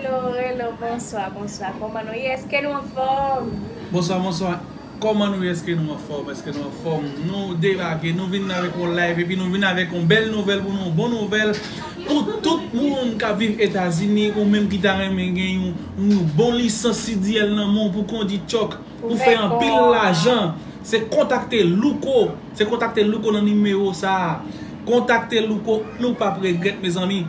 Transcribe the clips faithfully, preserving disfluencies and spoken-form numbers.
Hello, hello, bonswa, bonswa. Kòman nou ye? Èske nou anfòm? Bonswa, bonswa. Kòman nou ye? Èske nou anfòm? Èske nou anfòm? Nou debake, nou vin avèk yon live, epi nou vin avèk yon bèl nouvèl pou nou, yon bon nouvèl pou tout moun k ap viv Etazini, ou menm ki ta renmen gen yon, yon bon lisans C D L nan men w pou kondi tchòk, pou fè anpil lajan. Se kontakte Louko, se kontakte Louko nan nimewo sa a. Kontakte Louko, nou p ap regrèt, mezanmi.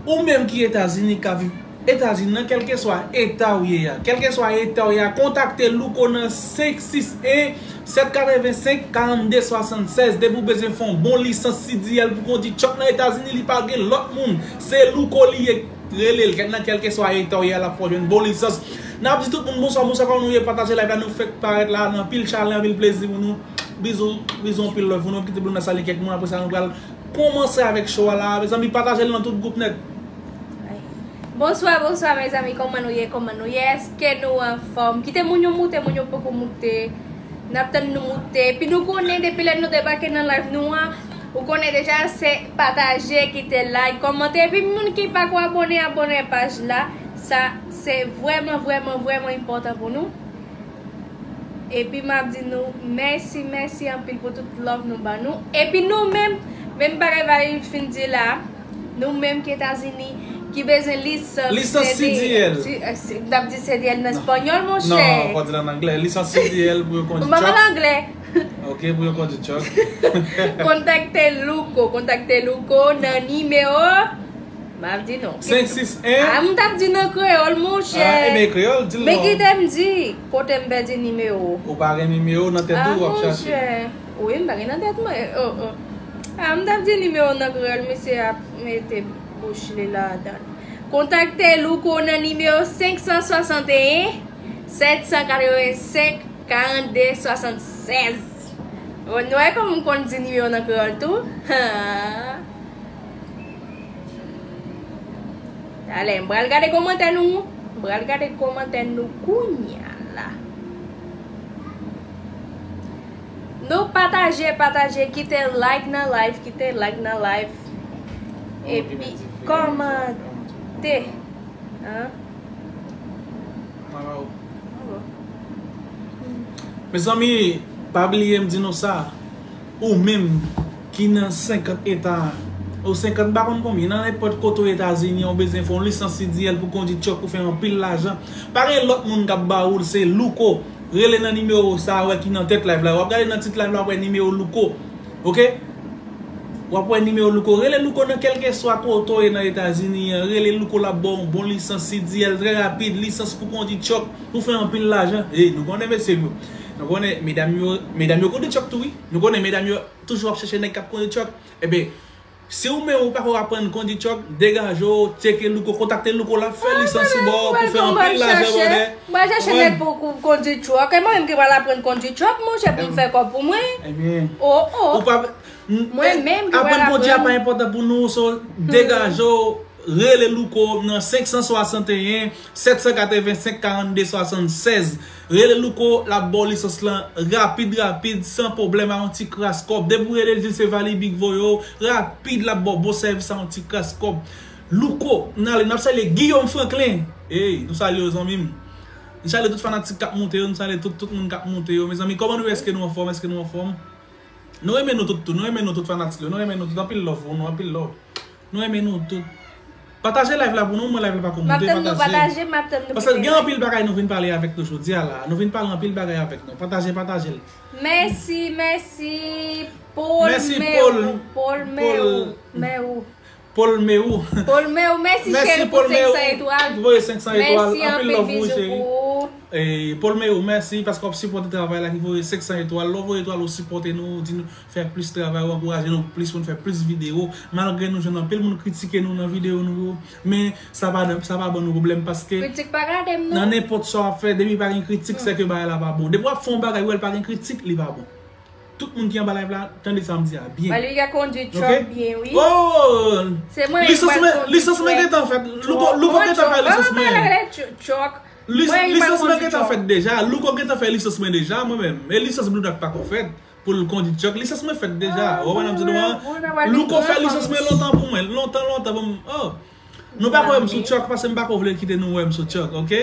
Ou menm ki Etazini, k ap viv Etazini, nan kèlkeswa eta w ye a, kèlkeswa eta w ye a, kontakte Louko nan senk sis en, sèt katrevensenk, karannde swasannsèz. Depi w bezwen fè yon bon lisans C D L pou kondi tchòk nan Etazini, li pa gen lòt moun. Se Louko li ye. Rele l, kèt nan kèlkeswa eta w ye a, l ap fè w jwenn bon lisans. N ap di tout moun bonswa, bonswa, kòman nou ye? Pataje live la, nou fèk parèt la, nan anpil chalè, anpil plezi pou nou. Bizou, bizou, anpil love pou nou. Kite pou nou nan sali kèk moun, apre sa, nou pral kòmanse avèk show a la. Mezanmi, pataje l nan tout gwoup nèt. Bonswa, bonswa, mezanmi, kòman nou ye? Kòman nou ye? Èske nou anfòm? Kite moun yo moute, moun yo poko moute. N ap tann nou moute. Epi nou konnen depi lè nou debake nan live nou an, ou konnen deja se pataje, kite like, kòmante. Epi moun ki pako abòne, abòne paj la. Sa se vrèman, vrèman, vrèman enpòtan pou nou. Epi m ap di nou mèsi, mèsi anpil pou tout love nou ban nou. Epi nou menm, menm bagay Valery fin di la, nou menm ki Etazini, ki bezwen lisans Lisans C D L. C D L. Si, eh, si, m t ap di C D L nan espanyòl, monchè. Non, fò di l an anglè. Lisans C D L pou yo kondi tchòk. Mwen pa pale anglè. Ok, pou yo kondi tchòk. Kontakte Louko, kontakte Louko nan nimewo. M ap di non. Senk sis en. Ah, m t ap di nan kreyòl, monchè. Ah, ebyen, kreyòl, di l non. Men kite m di, kote m pèdi nimewo. Ou pa gen nimewo nan tèt ou, w ap chache. Ah, monchè. Wi, m pa gen nan tèt mwen. Oh, oh. Ah, m t ap di nimewo nan kreyòl, misye ap mete bouch li ladan. Kontakte Louko nan nimewo senk san swasanteyen, sèt san katrevensenk, karannde swasannsèz. Bon, nou wè kòman m konn di nimewo nan kreyòl tou? Talè, m pral gade kòmantè nou. M pral gade kòmantè nou kounya la. Nou pataje, pataje, kite like nan live, kite like nan live. Epi kòmante. Hein? Mezanmi, pa bliye m di nou sa. Ou menm ki nan senkant eta, ou senkant, m pa konn konbyen, nan nenpòt kote w Etazini an, ou bezwen fè yon lisans C D L pou kondi tchòk pou fè anpil lajan. Pa gen lòt moun k ap ba ou l, se Louko. Rele nan nimewo sa a wè ki nan tèt live la. W ap gade nan tit live la, w ap wè nimewo Louko. Ok? W ap wè nimewo Louko. Rele Louko nan kèlkeswa kote w ye nan Etazini an. Rele Louko, l ap ba w yon bon lisans C D L trè rapid, lisans pou kondi tchòk, pou fè anpil lajan. Ey, nou konnen mesye yo. Nou konnen medam yo, medam yo kondi tchòk tou, wi. Nou konnen medam yo toujou ap chèche nèg k ap kondi tchòk. Ebyen, si ou menm ou pako aprann kondi tchòk, degaje w, tcheke Louko, kontakte Louko, l ap fè lisans pou ba w, pou fè anpil lajan, brother. Mwen chèche nèg pou, pou kondi tchòk. E mwen menm ki pral aprann kondi tchòk, monchè, pou m fè kòb pou mwen. Ebyen, oh, oh. Ou pa, mwen menm ki pral aprann. Aprann kondi a pa enpòtan pou nou, so, degaje w, rele Louko nan senk san swasanteyen, sèt san katrevensenk, karannde swasannsèz. Rele Louko, l ap ba w lisans lan rapid, rapid, san pwoblèm, a yon ti kras kòb. Depi w rele l, di l se Valery Big voye w, rapid, l ap ba w bon sèvis a yon ti kras kòb. Louko, n ale, n ap salye Guillaume Franklin. Ey, nou salye w, zanmi m. Nou salye tout fanatik k ap moute yo, nou salye tout, tout moun k ap moute yo. Mezanmi, kòman nou ye? Èske nou anfòm? Èske nou anfòm? Nou renmen nou tout, tou. Nou renmen nou tout fanatik yo. Nou renmen nou tout. Anpil love pou nou, anpil love. Nou renmen nou tout. Pataje live la pou nou, mwen live la pako moute, pataje. M ap tann nou pataje, m ap tann nou pataje. Paske gen anpil bagay nou vin pale avèk nou jodi a la. Nou vin pale anpil bagay avèk nou. Pataje, pataje l. Mèsi, mèsi, Paul Mèsi, Meo, Paul, Paul Meo, Paul, Meo. Paul Meo. Paul Meo, mèsi, cheri, pou senk san etwal. Mèsi, Paul Meo, ki voye senk san etwal. Mèsi anpil, anpil love pou ou, cheri. Pou ou. E, Paul Meo, mèsi paske w ap sipòte travay la ki voye senk san etwal. Lè w voye etwal, ou sipòte nou, ou di nou fè plis travay, ou ankouraje nou plis pou nou fè plis videyo. Malgre nou jwenn anpil moun kritike nou nan videyo nou yo, men sa pa, sa pa ban nou pwoblèm paske kritik pa gade m, non, nan nenpòt sa w ap fè, depi pa gen kritik, se ke bagay la pa bon. Depi w ap fè yon bagay, ou wè l pa gen kritik, li pa bon. Tout moun ki anba live la, tande sa m di a byen. Valery ka kondi tchòk byen, wi. Oh! Se mwen ki pral kondi tchòk. Lisans mwen gentan fèt. Louko, Louko gentan fè lisans mwen. Lis-, lisans mwen gentan fèt deja. Louko gentan fè lisans mwen deja, mwen menm. E lisans Blue Dot pako fèt pou l kondi tchòk. Lisans mwen fèt deja. Ou konprann sa m di nou an? Louko fè lisans mwen lontan pou mwen. Lontan, lontan pou mwen. Oh. Nou pa ko wè m sou Chuck, paske m pa ko vle kite nou wè m sou Chuck, oke?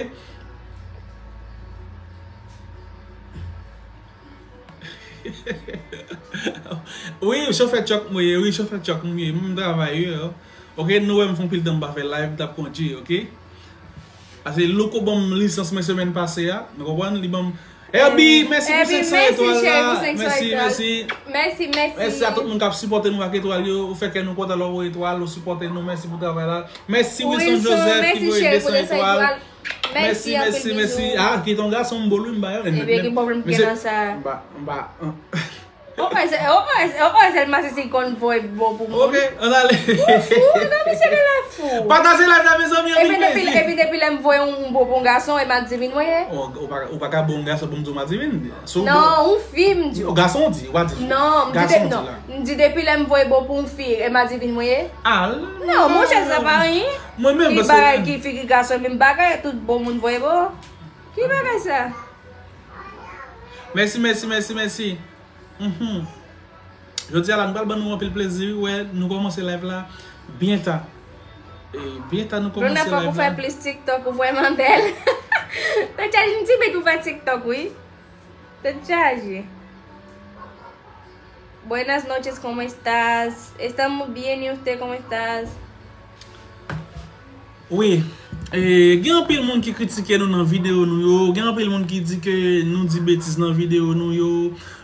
Wi, chofè Chuck mwen ye, wi, chofè Chuck mwen ye, m travay, wi. Oke, nou wè m fè anpil tan m pa fè live, m t ap kondui, oke? Paske Louko ban m lisans mwen semèn pase a, nou konprann? Li ban m Herbie, mèsi pou senk san etwal la. Mèsi, mèsi. Mèsi, mèsi. Mèsi a tout moun k ap sipòte nou ak etwal yo. Ou fè kè nou kontan lè w voye etwal, ou sipòte nou. Mèsi pou travay la. Mèsi Wilson Joseph ki voye de san etwal. Mèsi, mèsi, mèsi. Ah, ki ton gason m bo l wi m ba yo. Ebyen, ki pwoblèm ki gen nan sa? M ba, m ba. Opa, opa, opa, sèlman si si konn voye bo pou moun. Ok, ann ale. Ou fou, non, misye genlè fou. Pataje live la, mezanmi, anpil plezi. Epi depi lè m voye yon bo pou yon gason, e madivin mwen ye. Ou pa ka, ou pa ka bo yon gason pou m di w madivin. Non, yon fi m di w. Gason w di, w pa di fi. Non, m di, non. M di depi lè m voye bo pou yon fi, e madivin mwen ye. Ah, non, monchè, sa pa anyen. Mwen menm, ki bagay, ki fi, ki gason, menm bagay, tout bon moun voye bo. Ki bagay sa? Mèsi, mèsi, mèsi, mèsi. Mhm. Jodi a la, nou pral ban nou anpil plezi, wi, wè, nou kòmanse live la byen ta. E byen ta nou kòmanse live la. Brenda, fòk ou fè plis TikTok, ou vrèman bèl. Tèt chaje, m ti met ou fè TikTok, wi. Tèt chaje. Buenas noches, ¿cómo estás? Estamos bien, ¿y usted cómo estás? Wi, e, gen anpil moun ki kritike nou nan videyo nou yo, gen anpil moun ki di ke nou di betiz nan videyo nou yo,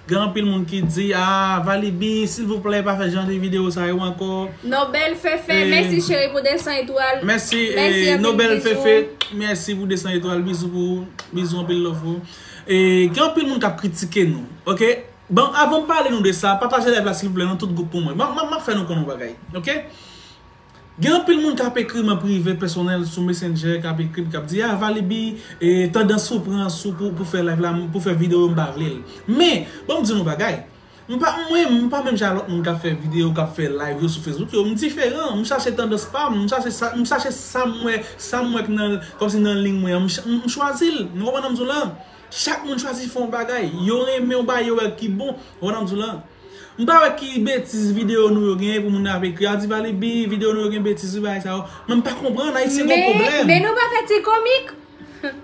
gen anpil moun ki di, ah, Valiby, silvouplè, pa fè jan de videyo sa yo ankò. Nobel Fefe, mèsi cheri pou de san etwal. Mèsi, mèsi e, anpil, Nobel Fefe, mèsi pou de san etwal, bizou pou ou, bizou anpil love pou ou. E, gen anpil moun k ap kritike nou, oke? Bon, avan m pale nou de sa, pataje live la silvouplè nan tout gwoup pou mwen. M ap, m ap, m ap fè nou konn yon bagay, oke? Gen anpil moun k ap ekri m an prive pèsonèl sou Messenger, k ap ekri m, k ap di, ah, Valiby, e, tandans ou pran sou pou, pou fè live la, pou fè videyo, m pa vle l. Men, ban m di nou bagay. M pa, mwen, m pa menm jan lòt moun k ap fè videyo, k ap fè live yo sou Facebook yo. M diferan. M chache tandans pa m, m chache sa, m chache sa m wè, sa m wè k nan, kòmsi nan liy mwen an, m ch-, m, m chwazi l. Nou konprann sa m di w lan? Chak moun chwazi fè yon bagay. Yo renmen yon bagay, yo wè ki bon. Ou konprann sa m di w lan? M pa wè ki betiz videyo nou yo gen pou moun ap ekri. A di Valiby, videyo nou yo gen betiz, wi, bagay sa yo. Men m pa konprann, Ayisyen gen yon pwoblèm. Men nou pa fè ti komik.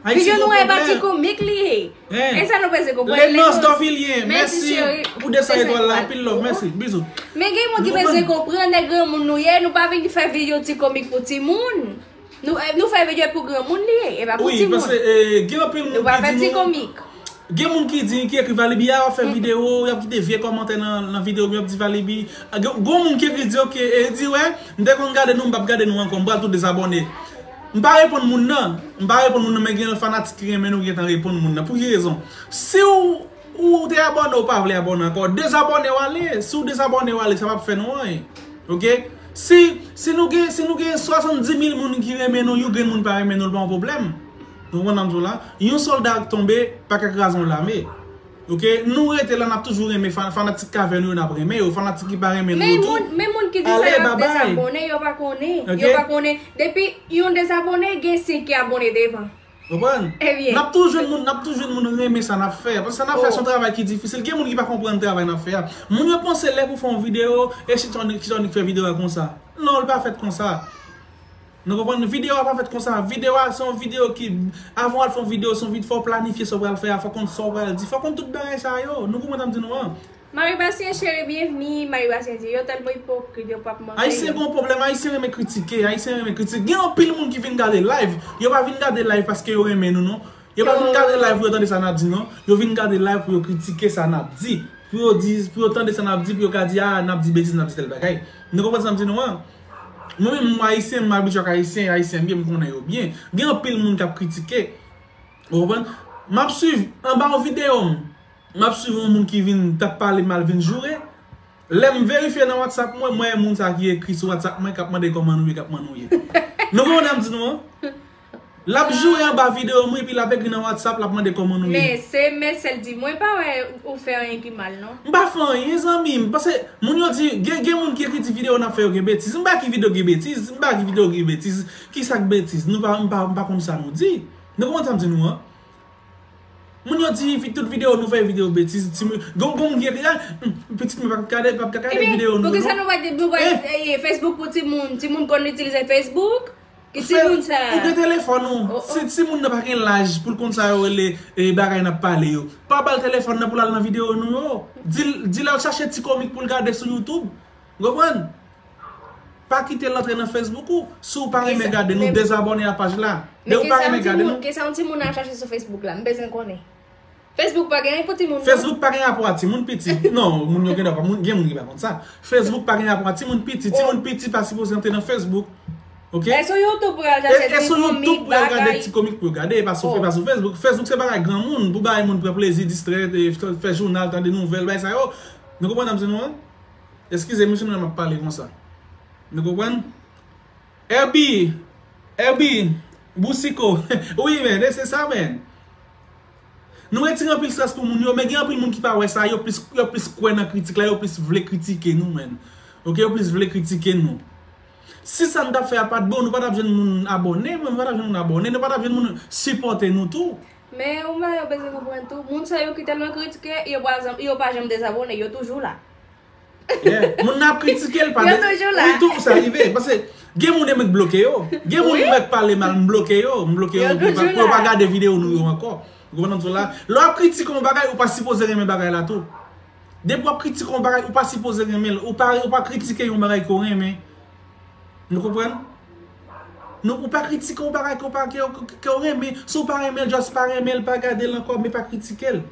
Videyo nou an e pa ti komik li ye. E sa nou bezwen konprann. Lenos Dovilien, mèsi pou de san etwal la, anpil love, mèsi, bizou. Men gen moun ki bezwen konprann, nèg granmoun nou ye, nou pa vin fè videyo ti komik pou timoun. Nou, e, nou fè videyo pou granmoun li ye, e pa pou timoun. Wi, paske, e, gen anpil moun ki di nou, gen moun ki di, ki ekri Valiby, a, w ap fè videyo, y ap kite vye kòmantè nan, nan videyo, y ap di Valiby. A, gen, gen moun ki ekri di, oke, e di, wè, m te konn gade nou, m p ap gade nou ankò, m pral tou dezabòne. M pa reponn moun nan, m pa reponn moun nan, men gen fanatik ki renmen nou, ki gentan reponn moun nan. Pou ki rezon? Si w Ou te abòne, ou pa vle abòne ankò. Dezabòne w ale. Si w dezabòne w ale, sa p ap fè nou anyen. Oke? Si, si nou gen, si nou gen swasanndis mil moun ki renmen nou, yon grenn moun pa renmen nou, l pa yon pwoblèm. Nou konprann sa m di w la? Yon sòlda k tonbe, pa ka kraze yon lame. Oke? Nou rete la, n ap toujou renmen fan-, fanatik k avè nou yo, n ap renmen yo. Fanatik ki pa renmen nou tou, ale, babay. Men moun, men moun ki di sa, y ap dezabòne, yo pa konnen. Oke? Yo pa konnen. Depi yon dezabòne, gen senk ki abòne devan. Konprann? Ebyen. N ap toujou jwenn moun, n ap toujou jwenn moun renmen sa n ap fè. Paske sa n ap fè se yon travay ki difisil. Gen moun ki pa konprann travay n ap fè a. Moun yo panse lè pou fè yon videyo, e chita w nik, chita w nik fè videyo a konsa. Non, li pa fèt konsa. Nou konprann? Videyo a pa fèt konsa. Videyo a se yon videyo ki, avan w al fè yon videyo, se yon vid-, fò w planifye sa w pral fè a, fò w konn sa w pral di, fò w konn tout bagay sa yo. Nou konprann sa m di nou an? Marie Bastien cheri, byenvni. Marie Bastien di, yo tèlman ipokrit, yo p ap manke yo. Ayisyen gen yon pwoblèm, Ayisyen renmen kritike, Ayisyen renmen kritike. Gen anpil moun ki vin gade live, yo pa vin gade live paske yo renmen nou, non. Yo pa vin gade live pou yo tande sa n ap di, non. Yo vin gade live pou yo kritike sa n ap di. Pou yo di, pou yo tande sa n ap di, pou yo ka di, ah, n ap di betiz, n ap di tèl bagay. Nou konprann sa m di nou an? Mwen menm, mwen Ayisyen, m abitye ak Ayisyen, Ayisyen m ye, m konnen yo byen. Gen anpil moun k ap kritike. Ou konprann? M ap swiv anba yon videyo m. M ap swiv yon moun ki vin t ap pale mal, vin joure. Lè m verifye nan WhatsApp mwen, m wè moun sa ki ekri sou WhatsApp mwen, k ap mande kòman nou ye, k ap mande nou ye. Nou konprann sa m di nou an? L ap joure anba videyo mwen, epi l ap ekri nan WhatsApp, l ap mande kòman nou ye. Men se, men sèl di, mwen pa wè ou fè anyen ki mal, non. M pa fè anyen, zanmi m. Paske moun yo di, gen, gen moun ki ekri di videyo n ap fè yo gen betiz. M pa ki videyo gen betiz, m pa ki videyo gen betiz. Ki sa k betiz? Nou pa, m pa, m pa konn sa nou di. Nou konprann sa m di nou an? Moun yo di vi-, tout videyo nou fè videyo betiz, timoun, gon, gon moun ki ekri, ah, hmm, pitit mwen p ap gade, p ap ka gade videyo nou, non. Ebyen, poukisa nou pa di, nou pa, eh, Facebook pou timoun, timoun konn itilize Facebook? Ki timoun sa? Ou gen telefòn ou. Si timoun nan pa gen laj pou l konn sa yo rele e bagay n ap pale yo, pa ba l telefòn nan pou l al nan videyo nou yo. Di l, di l al chache ti komik pou l gade sou YouTube. Ou konprann? Pa kite l antre nan Facebook ou. Si w pa renmen gade nou, dezabòne a paj la. Men kisa yon timoun al chache sou Facebook la? M bezwen konnen. Facebook pa gen pou timoun, non? Facebook pa gen rapò a timoun piti. Non, moun yo gen dwa pa, moun, gen moun ki pa konn sa. Facebook pa gen rapò a timoun piti. Timoun piti pa sipoze antre nan Facebook. Ok? E sou YouTube pou yo al chache ti komik, bagay. E sou YouTube pou yo gade ti komik pou yo gade, e pa sou, e pa sou Facebook. Facebook se bagay granmoun, pou bay moun pran plezi, distrè, e fè, fè jounal, tande nouvèl, bay sa yo. Nou konprann sa m di nou an? Eskize m, wi, m ap pale konsa. Nou konprann? Herbie, Herbie, Boucicaut. Wi, men, e se sa, men. Nou retire anpil strès pou moun yo, men gen anpil moun ki pa wè sa, yo plis, yo plis kwè nan kritik la, yo plis vle kritike nou, men. Ok, yo plis vle kritike nou. Si sa n t ap fè a pa t bon, nou pa t ap jwenn moun abòne, men nou pa t ap jwenn moun abòne, nou pa t ap jwenn moun sipòte nou tou. Men, ou wè, yo bezwen konprann tou. Moun sa yo ki tèlman kritike, yo pa janm, yo pa janm dezabòne, yo toujou la. Yeah. Moun nan ap kritike l pa de. Yo toujou la. Wi, tou sa rive. Paske gen moun yo mèt bloke yo. Gen moun yo mèt pale mal, m bloke yo. M bloke yo pou yo pa, pou yo pa gade videyo nou yo ankò. Ou konprann sa la? Lè w ap kritike yon bagay, ou pa sipoze renmen bagay la tou. Depi w ap kritike yon bagay, ou pa sipoze renmen l. Ou pa, ou pa kritike yon bagay ke w renmen. Nou konprann? Nou, ou pa kritike yon bagay ke w pa, ke, ke, ke w renmen. Si w pa renmen l, just pa renmen l, pa gade l ankò, men pa kritike l.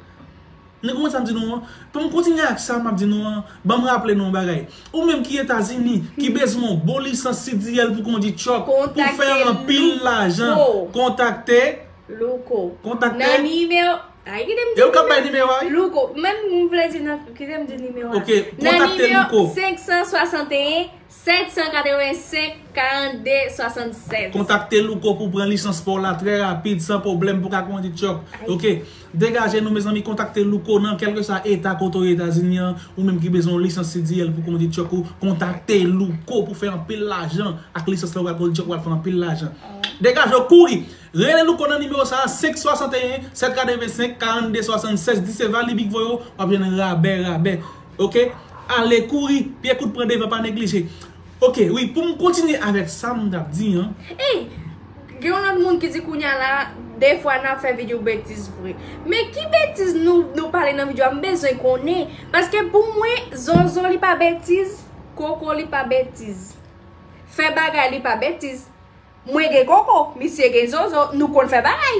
Nou konprann sa m di nou an? Pou m kontinye ak sa m ap di nou an, ban m raple nou yon bagay. Ou menm ki Etazini, ki bezwen yon bon lisans C D L pou kondui truck, pou fè anpil lajan, kontakte Louko. Kontakte. Nan nimewo, ay, kite m di nimewo. E ou k ap bay nimewo a, wi? Louko, menm m vle di nan, kite m di nimewo a. Ok, kontakte Louko. Nan nimewo senk san swasanteyen, sèt san katrevensenk, karannde, swasannsèz. Kontakte Louko pou pran lisans pa w la trè rapid, san pwoblèm, pou ka kondui truck. Ok? Degaje nou, mezanmi, kontakte Louko nan kèlkeswa eta kote w ye Etazini an, ou menm ki bezwen yon lisans C D L pou kondui truck ou, kontakte Louko pou fè anpil lajan ak lisans la, ou pral kondui truck, ou pral fè anpil lajan. Degaje w, kouri! Rele Louko nan nimewo sa a, senk swasanteyen, sèt katrevensenk, karannde, swasannsèz, di se Valibi k voye w, w ap jwenn rabè, rabè. Ok? Ale kouri, pye kout pran devan, pa neglije. Ok, wi, pou m kontinye avèk sa m t ap di an. Ey, gen yon lòt moun ki di kounye a la, defwa n ap fè videyo betiz vre. Men ki betiz nou, nou pale nan videyo a, m bezwen konnen. Paske pou mwen, Zozo li pa betiz, Koko li pa betiz. Fè bagay li pa betiz. Mwen gen Koko, misye gen Zozo, nou konn fè bagay.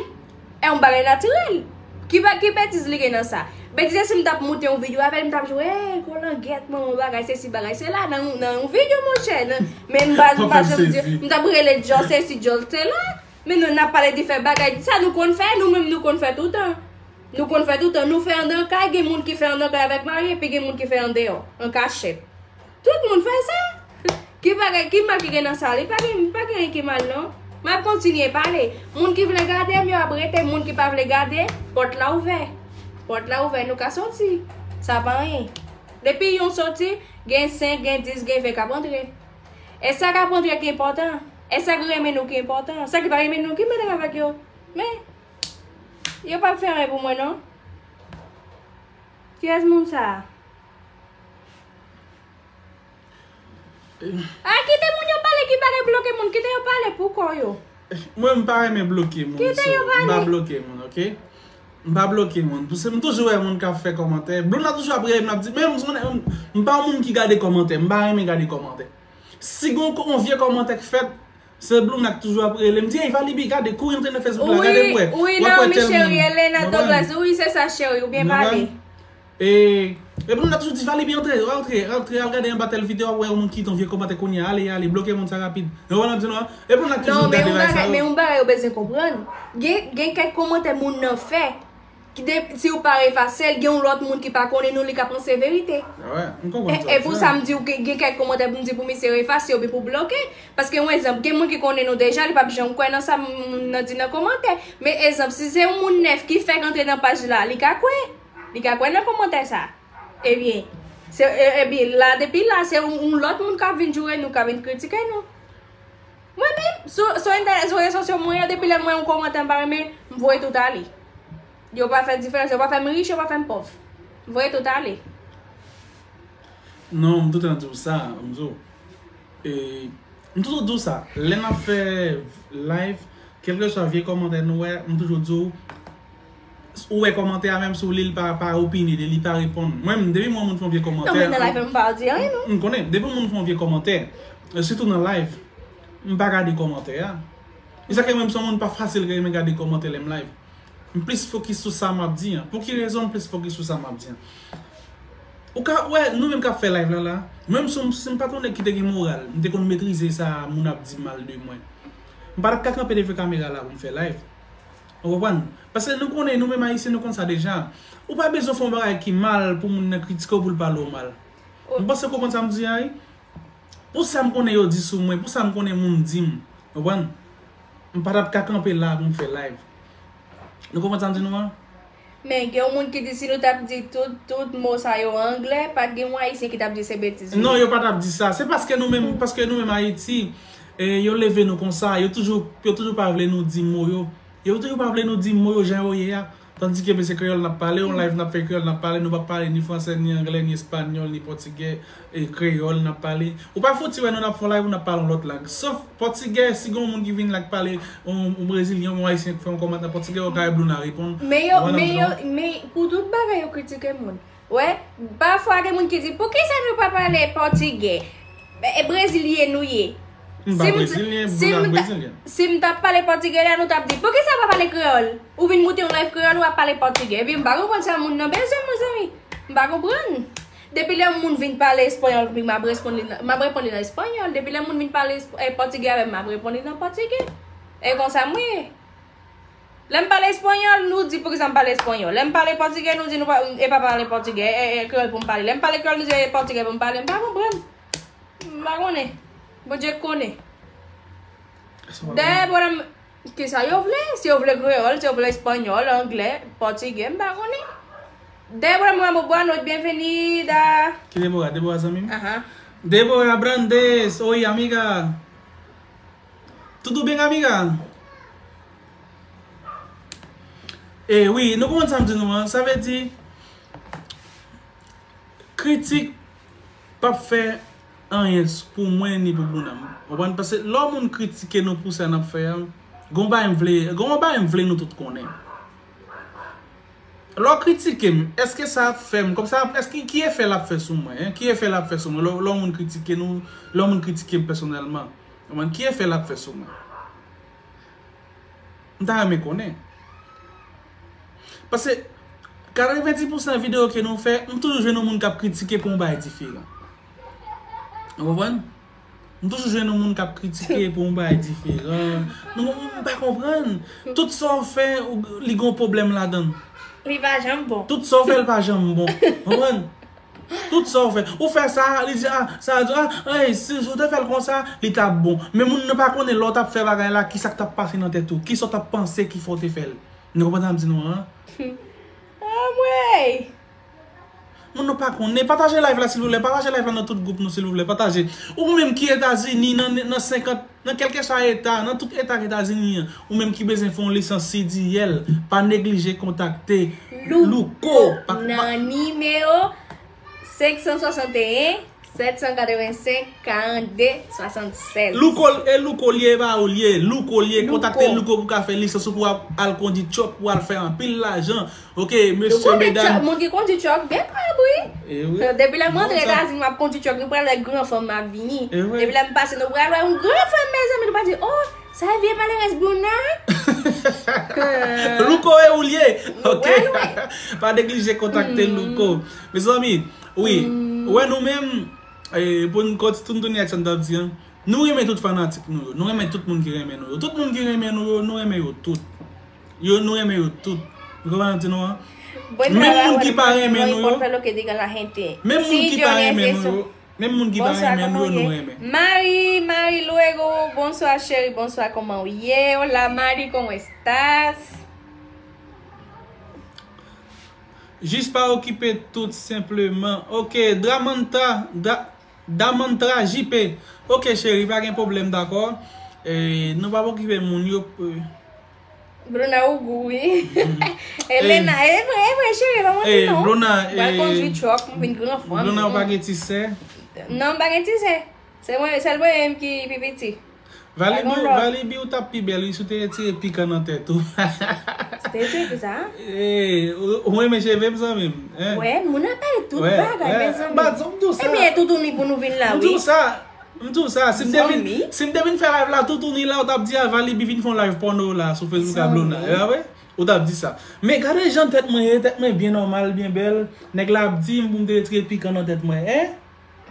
E yon bagay natirèl. Ki ba-, ki betiz li gen nan sa? Betiz se si m t ap moute yon videyo avè l, m t ap di, "Ey, kolangyèt, manman bagay, sesi bagay, sela," nan, nan yon videyo, monchè. Nan, men m pa, m pa janm di, m t ap rele djòl sesi, djòl sela. Men nou, n ap pale de fè bagay. Sa nou konn fè, nou menm nou konn fè toutan. Nou konn fè toutan. Nou fè anndan kay, gen moun ki fè anndan kay avèk mari, epi gen moun ki fè andeyò, an kachèt. Tout moun fè sa. Ki bagay, ki mal ki gen nan sa? Li pa gen, pa gen anyen ki mal, non. M ap kontinye pale. Moun ki vle gade m, yo ap rete. Moun ki pa vle gade, pòt la ouvè. Pòt la ouvè, nou ka soti. Sa pa anyen. Depi yon soti, gen senk, gen dis, gen ven k ap antre. E sa k ap antre ki enpòtan. E sa k renmen nou ki enpòtan. Sa ki pa renmen nou, ki pwoblèm avèk yo? Men, yo p ap fè anyen pou mwen, non. Kiyès moun sa a? A, kite moun yo pale, ki pa gen bloke moun, kite yo pale pou kò yo. Mwen, m pa renmen bloke moun. Kite yo pale. M pa bloke moun, ok? M pa bloke moun. Paske m toujou wè moun k ap fè kòmantè. Blonde la toujou ap rele m, l ap di, men m, m, m pa yon moun ki gade kòmantè. M pa renmen gade kòmantè. Si gon, yon vye kòmantè k fèt, se Blonde la k toujou ap rele m, di, "Ey, Valibi, gade, kouri antre nan Facebook la, gade pou wè." Wi, w ap wè Naomi tèl moun. Cheri, Elena Douglas, wi, se sa, cheri, ou byen pale. E, e Blonde la toujou di, "Valibi, antre, antre, antre, al gade anba tèl videyo, w ap wè yon moun ki kite yon vye kòmantè kounye a, ale, ale, bloke moun sa rapid." Ou konprann sa m di nou an? E Blonde la toujou gade bagay sa yo. Men yon bagay, men yon bagay ou bezwen konprann. Gen, gen kèk kòmantè moun nan fè, ki de, si ou pa efase l, gen yon lòt moun ki pa konnen nou, li ka panse verite. Ah ouais, m konprann sa. E, e pou sa m di w, gen, gen kèk kòmantè pou m di pou misye efase oubyen pou bloke. Paske, yon egzanp, gen moun ki konnen nou deja, li p ap janm kwè nan sa moun nan di nan kòmantè. Men egzanp, si se yon moun nèf ki fèk antre nan paj la, li ka kwè. Li ka kwè nan kòmantè sa. Ebyen, se, e, ebyen, la, depi la, se yon, yon lòt moun k ap vin joure nou, k ap vin kritike nou. Mwen menm, sou, sou entènèt, sou rezo sosyo mwen yo, depi lè m wè yon kòmantè m pa renmen, m voye tout ale. Yo pa fè diferans, yo pa fè m rich, yo pa fè m pòv. M voye tout ale. Non, m toutan di w sa, m di w. E, M toujou di w sa, lè n ap fè live, kèlkeswa vye kòmantè nou wè, m toujou di w, ou wè kòmantè a, menm si w li l, pa, pa opine de li, pa reponn. Mwen menm, depi m wè yon moun fè yon vye kòmantè, non, men nan live m pa di anyen, non. M konnen, depi yon moun fè yon vye kòmantè, sitou nan live, m pa gade kòmantè a. E sa ke mwen, m se yon moun pa fasil ki renmen gade kòmantè lè m live. M plis fokis sou sa m ap di an. Pou ki rezon m plis fokis sou sa m ap di an? Ou ka wè, nou menm k ap fè live la la, mwen menm si, si m pa t yon nèg ki te gen moral, m te konn metrize sa moun ap di mal de mwen, m pa t ap ka kanpe devan kamera la pou m fè live. Ou konprann? Paske nou konnen, nou menm Ayisyen, nou konn sa deja. Ou pa bezwen fè yon bagay ki mal pou moun nan kritike w, pou l pale w mal. M panse w konprann sa m di a, wi. Pou sa m konnen yo di sou mwen, pou sa m konnen moun di m, konprann? M pa t ap ka kanpe la pou m fè live. Nou konprann sa m di nou an? Men gen yon moun ki di si nou t ap di tout, tout mo sa yo an anglè, pa t gen yon Ayisyen ki t ap di se betiz. Non, yo pa t ap di sa. Se paske nou menm, paske nou menm Ayiti, e, yo leve nou konsa, yo toujou, yo toujou pa vle nou di mo yo. Yo toujou pa vle nou di mo yo jan yo ye a. Tandike, men se kreyòl n ap pale, yon live n ap fè kreyòl n ap pale, nou p ap pale ni fransè, ni anglè, ni espanyòl, ni pòtigè, e kreyòl n ap pale. Ou pa fouti wè nou n ap fè yon live, nou ap pale yon lòt lang. Sof pòtigè, si gen yon moun ki vin la k pale, yon, yon brezilyen, yon ayisyen k fè yon kòmantè pòtigè, ou ka wè Bruna reponn. Men yo, men yo, men pou tout bagay yo kritike moun. Wè, pafwa gen moun ki di, "Poukisa nou pa pale pòtigè? E, e brezilyen nou ye." M pa brezilyen, si m ta pale pòtigè la, nou t ap di, "Poukisa w pa pale kreyòl? Ou vin moute yon live kreyòl, w ap pale pòtigè." Epi m pa konprann sa moun nan bezwen, mezanmi. M pa konprann. Depi lè yon moun vin pale espanyòl, m ap reponn li nan, m ap reponn li nan espanyòl. Depi lè yon moun vin pale esp-, eh, pòtigè avè m, m ap reponn li nan pòtigè. E konsa m ye. Lè m pale espanyòl, nou di poukisa m pale espanyòl. Lè m pale pòtigè, nou di nou pa, e pa pale pòtigè, e, e kreyòl pou m pale. Lè m pale kreyòl, nou di e pòtigè pou m pale. M pa konprann. M pa konnen. Bondye konnen. Dèyè pwoblèm, kisa yo vle? Si yo vle kreyòl, si yo vle espanyòl, anglè, pòtigè, m pa konnen. Dèyè pwoblèm, mwen, boa noite, bienvenida. Ki Debora? Debora zanmi m? Aha. Debora Brandes, oi, amiga. Tudo bem, amiga? E wi, nou konprann sa m di nou an. Sa vle di, kritik p ap fè anyen s-, pou mwen ni pou Bruna. Ou konprann? Paske lè yon moun kritike nou pou sa n ap fè a, gon bagay m vle, gon bagay m vle nou tout konnen. Lè w kritike m, èske sa ap fè m, kòm sa, èske ki efè l ap fè sou mwen, en? Ki efè l ap fè sou mwen? Lè, lè yon moun kritike nou, lè yon moun kritike m pèsonèlman, ou konprann? Ki efè l ap fè sou mwen? M ta renmen konnen. Paske katrevenndis pousan videyo ke nou fè, m toujou jwenn yon moun k ap kritike pou yon bagay diferan. Ou konprann? M toujou jwenn yon moun k ap kritike pou yon bagay diferan. Nou, m pa konprann. Tout sa w fè, ou, li gon pwoblèm ladan l. Li pa janm bon. Tout sa w fè, l pa janm bon. Konprann? Tout sa w fè. Ou fè sa, li di, ah, sa, ah, hey, si w te fè l konsa, li t ap bon. Men moun nan pa konnen lè w t ap fè bagay la, kisa k t ap pase nan tèt ou, kisa w t ap panse ki fè w te fè l. Nou konprann sa m di nou an? Anmwey! Moun nou pa konnen, pataje live la silvouplè, pataje live la nan tout gwoup nou silvouplè, pataje. Ou menm ki Etazini, nan, nan senkant, nan kèlkeswa eta, nan tout eta k Etazini an, ou menm ki bezwen fè yon lisans C D L, pa neglije kontakte Louko. Louko pa, pa nan nimewo senk san swasanteyen, sèt san katrevensenk, karannde, swasannsèz. Louko, e Louko l ye, e pa ou l ye, Louko l ye, kontakte Louko pou w ka fè lisans ou pou w ap al kondi tchòk, pou w al fè anpil lajan. Ok, mesye, medam. Moun ki kondi tchòk byen kòb, wi. E wi. Depi lè m antre Etazini, m ap kondi tchòk, nou pral wè gran fanm m ap vini. E wi. Depi lè m pase, nou pral wè yon gran fanm, mezanmi, nou pral di, oh, sa vye malerèz Bruna. Louko e ou l ye. Ok. Pa neglije kontakte Louko. Mezanmi, wi. Ou wè nou menm, e, pou n kontinye ak sa n t ap di an, nou renmen tout fanatik nou yo. Nou renmen tout moun ki renmen nou yo. Tout moun ki renmen nou yo, nou renmen yo tout. Yo, nou renmen yo tout. Ou konprann sa m di nou an? Menm moun ki pa renmen nou yo. Menm moun ki pa renmen nou yo. Menm moun ki pa renmen nou yo, nou renmen. Mari, Mari Luego, bonsoir chérie, bonsoir, comment vous allez? Hola Mari, ¿cómo estás? Jis pa okipe tout senpleman. Ok, Dramanta, Dra-, Damantra J P. Ok, cheri, pa gen pwoblèm, dakò. E, nou p ap okipe moun yo. Bruna ou gou, wi. Elena, e vre, e vre, cheri, pa manti non. Bruna, m pral kondwi tchòk, m vin gran fanm. Bruna, ou pa gen ti sè? Non, m pa gen ti sè. Se mwen, sèl mwen menm ki pi piti. Valibi, Valibi, ou t ap pi bèl wi si w te retire pikan nan tèt ou. Te retire ki sa? Eh, ou, ou renmen cheve m, zanmi m, hein? Wè, moun ap pale tout bagay, mezanmi. Ba, m di w sa. Ebyen, toutouni pou nou vin la, wi. M di w sa. M di w sa, si m te vin, si m te vin fè live la, toutouni la, ou t ap di a Valibi vin fè yon live pòno la sou Facebook a Blona. E pa vre? Ou t ap di sa. Men gade jan tèt mwen ye, tèt mwen byen nòmal, byen bèl. Nèg la ap di m pou m te retire pikan nan tèt mwen, hein?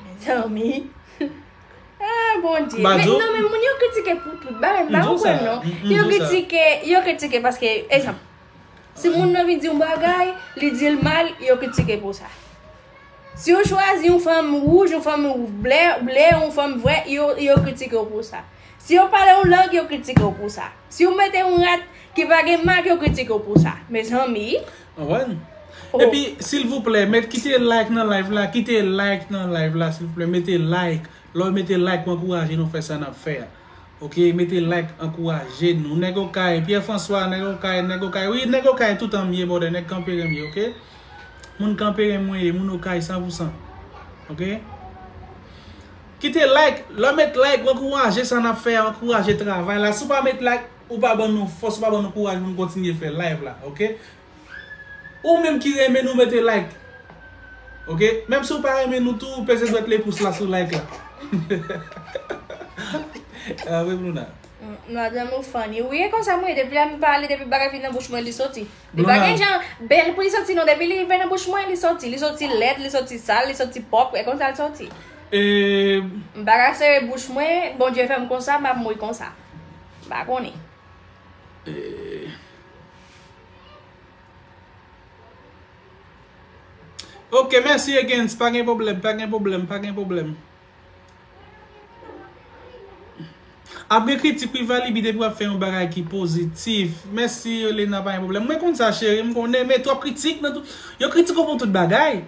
Mezanmi. Ah, Bondye. Men non, men moun yo kritike pou tout bagay, m pa konprann non. Yo kritike, yo kritike paske, egzanp, si moun nan vin di yon bagay, li di l mal, yo kritike pou sa. Si yo chwazi yon fanm wouj, yon fanm ble, ble, yon fanm vwèt, yo, yo kritike w pou sa. Si yo pale yon lang, yo kritike w pou sa. Si yo mete yon rad ki pa gen mak, yo kritike w pou sa. Mezanmi. Konprann? Oh. Epi, silvouplè, met, kite like nan live la, kite like nan live la, silvouplè, mete like. Lè w mete like, w ankouraje nou fè sa n ap fè a. Ok, mete like, ankouraje nou. Nèg Okay, Pierre François, nèg Okay, nèg Okay. Wi, nèg Okay, toutan m ye, brother, nèg Kanperen m ye, ok? Moun Kanperen mwen ye, moun Okay san pou san. Ok? Kite like, lè w met like, w ankouraje sa n ap fè a, w ankouraje travay la. Si w pa met like, ou pa ban nou fòs, ou pa ban nou kouraj pou nou kontinye fè live la, ok? Ou menm ki renmen nou, mete like. Ok? Menm si w pa renmen nou tou, peze dwèt lepous la sou like la. Ah, wi, Bluna. Mm, madanm ou funny. Wi, e konsa mwen, depi lè m pale, depi bagay vin nan bouch mwen, li soti. Li pa gen jan bèl pou li soti, non. Depi li rive nan bouch mwen, li soti. Li soti lèd, li soti sal, li soti pwòp. E konsa l soti. E m pa ka sere bouch mwen, Bondye fè m konsa, m ap mouri konsa. M pa konnen. Eh. Ok, mèsi again. Pa gen pwoblèm, pa gen pwoblèm, pa gen pwoblèm. Ap gen kritik wi Valibi depi w ap fè yon bagay ki pozitif. Mèsi Elena, pa gen pwoblèm. Mwen konn sa cheri, m konnen, men twòp kritik nan tout. Yo kritike w pou tout bagay.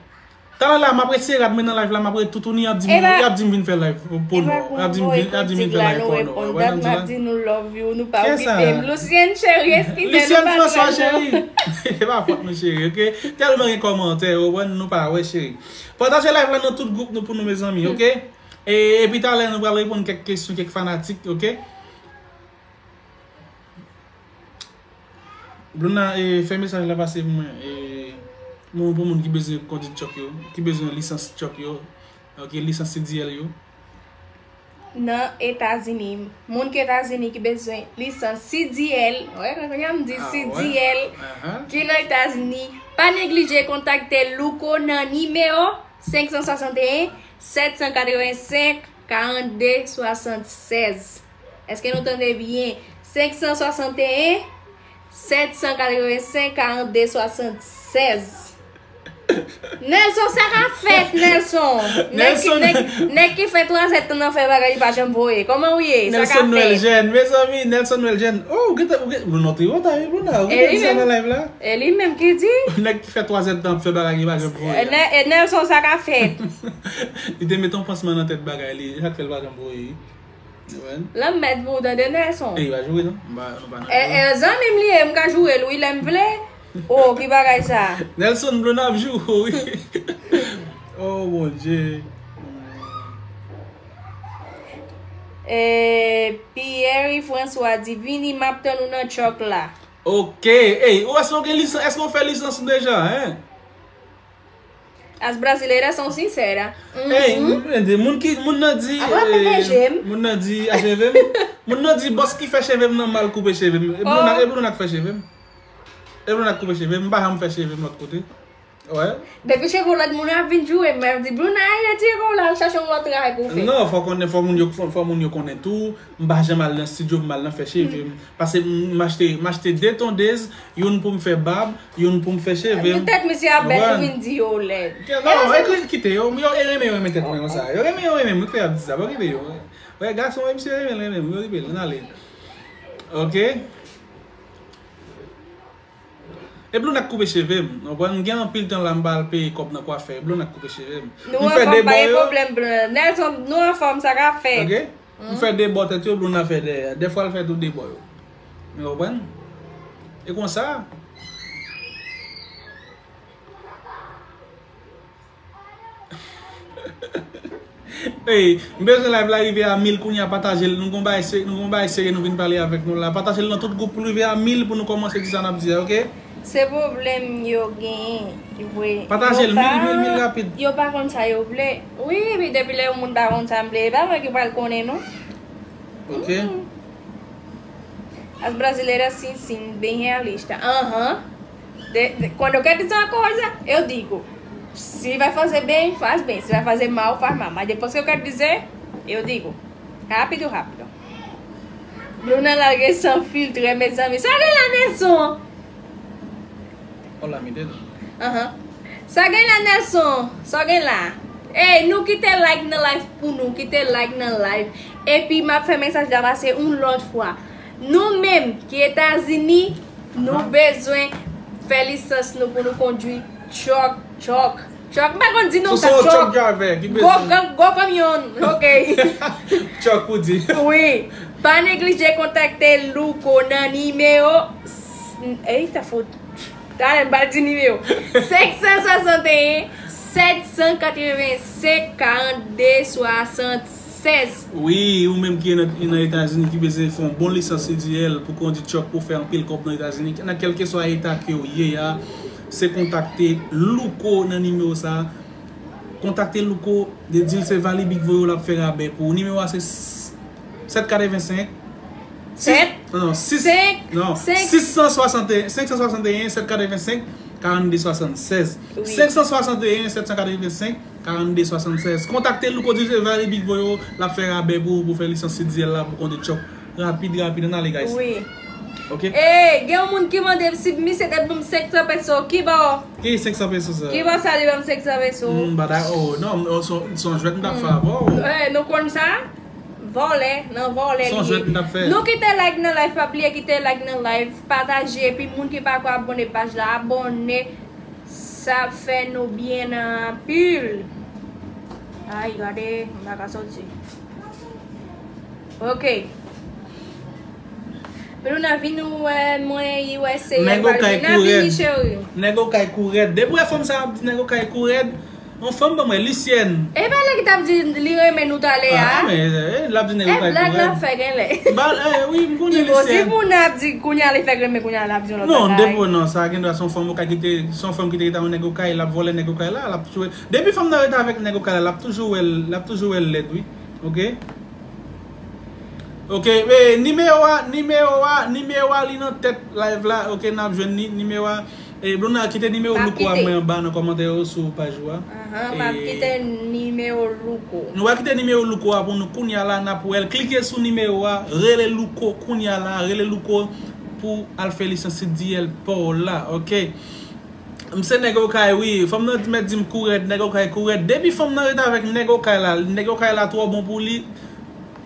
Talè la, m ap retire rad mwen nan live la, m ap ret toutouni, y ap di m, y ap di m vin fè live pòno. Y ap di m vin, y ap di m vin fè live pòno. Wè, wè, m ap di nou love you, nou pa okipe m. Lucienne cheri, eskize nou pa François cheri. E pa fòt nou cheri, ok? Tèlman gen kòmantè, w konprann, nou pa wè cheri. Pataje live la nan tout gwoup nou pou nou, mezanmi, ok? E, epi talè, nou pral reponn kèk kesyon, kèk fanatik, ok? Bluna, e, fè mesaj la pase pou mwen. E, moun, pou moun ki bezwen kondit truck yo, ki bezwen lisans truck yo, ok, lisans C D L yo. Nan Etazini, moun ki Etazini ki bezwen lisans C D L, wè, kounye a m di C D L, ki nan Etazini, pa neglije kontakte Louko nan nimewo senk san swasanteyen, sèt san katrevensenk, karannde, swasannsèz. Èske nou tande byen? Senk san swasanteyen, sèt san katrevensenk, karannde, swasannsèz. Nelson, sa ka fèt, Nelson? Nèg ki, nèg, nèg ki fè twa zèdtan nan fè bagay, li pa janm voye. Kòman ou ye? Sa ka fèt? Nelson Noël Jeune, mezanmi, Nelson Noël Jeune. Oh, ou gentan, ou gen, nou nòtre wota, wi, Bluna. Ou gentan di sa nan live la? E li menm ki di. Nèg ki fè twa zèdtan ap fè bagay, li pa janm voye. E Nè-, e Nelson, sa ka fèt? Li te met yon pansman nan tèt bagay li, e sa k fè l pa janm voye. Ou konprann? Lanmèd pou w tande, Nelson. Ey, pa joure non. M pa, nou pa nan joure. E, e, zanmi m li ye, m ka joure l wi lè m vle. Oh, ki bagay sa? Nelson, Bluna ap joure w wi. Oh, Bondye. E, Pierre François di, vini, m ap tann ou nan truck la. Ok. Ey, ou èske w gen lisans? Èske w fè lisans ou deja, hein? As brasileiras são sinceras. Ey, m-, de moun ki, moun nan di, eh, moun nan di, a cheve m. Moun nan di, bòs ki fè cheve m nan mal koupe cheve m. E Bluna, e Bluna k fè cheve m. E Bluna k koupe cheve m, m pa janm fè cheve m lòt kote. Wè. Depi cheve w lòd, moun yo ap vin joure m, y ap di, Bluna, retire kò w la, al chache yon lòt travay pou w fè. Non, fò konnen, fò moun yo, fò, fò moun yo konnen tou, m pa janm al nan estidyo, m al nan fè cheve m. Paske m, m achte, m achte de tondez, youn pou m fè bab, youn pou m fè cheve m. Tèt misye ap bèl, ou vin di yo lèd. Non, e ki-, kite yo, yo, yo renmen, yo renmen tèt mwen konsa. Yo renmen, yo renmen m, wi, fè y ap di sa, pa okipe yo. Wè, gason, wè, misye renmen, renmen m, okipe l, ann ale. Ok? E Bluna k koupe cheve m, w konprann? M gen anpil tan la m pa al peye kòb nan kwafè, e Bluna k koupe cheve m. Nou anfòm, pa gen pwoblèm, Bluna. Nelson, nou anfòm, sa ka fèt. Ok? M fè de bò tèt yo, Bluna fè dèyè. Dèfwa l fè tou de bò yo. Ou konprann? E konsa. Ey, m bezwen live la rive a mil kounye a, pataje l. Nou gon bagay se-, nou gon bagay serye nou vin pale avèk nou la. Pataje l nan tout gwoup pou l rive a mil pou nou kòmanse di sa n ap di a, oke? Se pwoblèm yo genyen ki vre. Pataje l, mil, mil, mil rapid. Yo pa konn sa yo vle. Wi, epi depi lè yon moun pa konn sa m vle, e pa vre ki pral konnen non. Oke. As brasileiras sim, sim, bem realista. Aham. De, de, quando eu quero dizer uma coisa, eu digo. Se vai fazer bem, faz bem. Se vai fazer mal, faz mal. Mas depois que eu quero dizer, eu digo. Rápido, rápido. Bruna larguei sem filtro, é, meus amigos. Sabe lá, Nelson? Olá, menina. Aham. Sa gen la, Nelson? Sa gen la? Ey, nou kite like nan live pou nou, kite like nan live. Epi m ap fè mesaj la pase yon lòt fwa. Nou menm ki Etazini, nou bezwen fè lisans nou pou nou kondwi truck, truck, truck. M pa konn di non sa, truck. Gwo, gwo kamyon, ok. Truck pou di. Wi. Pa neglije kontakte Louko nan nimewo. Ey, ta fout. Talè m pral di nimewo. Senk san swasanteyen, sèt san katrevensenk, karannde, swasannsèz. Wi, ou menm ki nan, nan Etazini ki bezwen fè yon bon lisans C D L pou kondwi truck pou fè anpil kòb nan Etazini, nan kèlkeswa eta ke w ye a, se kontakte Louko nan nimewo sa. Kontakte Louko, de di l se Vali Big voye w, l ap fè rabè pou ou. Nimewo a se sèt katrevensenk. Sèt. Non, sis. Senk. Non, senk. Sis san swasanteyen, senk san swasanteyen, sèt katrevensenk, karannde swasannsèz. Wi. Senk san swasanteyen, sèt san katrevensenk, karannde swasannsèz. Kontakte Louko, di l se Vali Big voye w, l ap fè rabè pou ou, pou fè lisans C D L la, pou kondwi truck. Rapid, rapid, ann ale, guys. Wi. Ok. Ey, gen yon moun ki mande si misye te ban m senk san peso, ki bò? Ki senk san peso sa? Ki bò sa li ban m senk san peso? Hmm, bada, oh, non, oh, son, son jwèt m t ap fè avè w. Eh, nou konn sa? Vòlè, nan vòlè li ye. Son jwèt m t ap fè. Nou kite like nan live, pa bliye kite like nan live, pataje, epi moun ki pa ko abòne paj la, abòne. Sa ap fè nou byen anpil. Ay, gade, m pa ka soti. Ok. Bruna, vin wè mwen, U S A. Nèg Okay kou rèd. Nèg Okay kou rèd. Depi w wè fanm sa ap di Nèg Okay kou rèd, yon fanm ban mwen, Lisyèn. E pa lè ki t ap di li renmen nou talè a. Ah, men, eh, l ap di Nèg Okay kou rèd. E blag l ap fè genlè. Ba, eh, wi, m konnen Lisyèn. Li posib moun ap di kounye a li fèk renmen kounye a l ap di yon lòt bagay. Non, depi non, sa gendwa se yon fanm Okay ki te, se yon fanm ki te rete ak yon Nèg Okay, l ap vòlè Nèg Okay la, l ap toujou. Depi fanm nan rete avèk Nèg Okay la, l ap toujou wè l, l ap toujou wè l lèd, wi. Ok? Ok, e, nimewo a, nimewo a, nimewo a li nan tèt live la. Ok, n ap jwenn ni-, nimewo a. E, Bruna, kite nimewo Louko a mwen anba nan kòmantè yo sou paj ou a. Ahan, m ap kite nimewo Louko. Nou va kite nimewo Louko a pou nou kounye a la, n ap wè l. Klike sou nimewo a, rele Louko kounye a la, rele Louko pou al fè lisans C D L pa w la, ok? M se Nèg Okay, wi. Fanm nan mèt di m kou rèd, Nèg Okay kou rèd. Depi fanm nan rete avèk Nèg Okay la, Nèg Okay la twò bon pou li.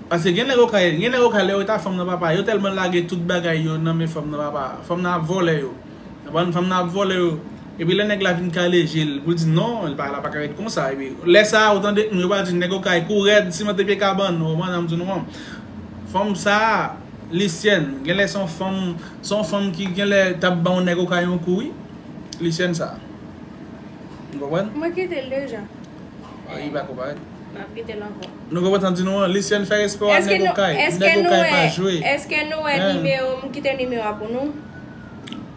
Paske gen Nèg Okay, gen Nèg Okay lè yo rete ak fanm nan papa, yo tèlman lage tout bagay yo nan men fanm nan papa. Fanm nan ap vòlè yo. Konprann? Fanm nan ap vòlè yo. Epi lè nèg la vin kale je l, pou l di non, l pa, la pa ka ret konsa. Epi lè sa a, ou tande, yo pral di Nèg Okay kou rèd, simante pye kabann, ou konprann sa m di nou an? Fanm sa a, Lisyèn, genlè se yon fanm, se yon fanm ki genlè t ap ba yon Nèg Okay yon kou, wi. Lisyèn sa. Ou konprann? Mwen kite l deja. Ah, li pa ko parèt. M ap kite l ankò. Nou konprann sa m di nou an? Lisyèn fè respè w a Nèg Okay. Nèg Okay pa jwe. Èske nou wè nimewo, m kite nimewo a pou nou?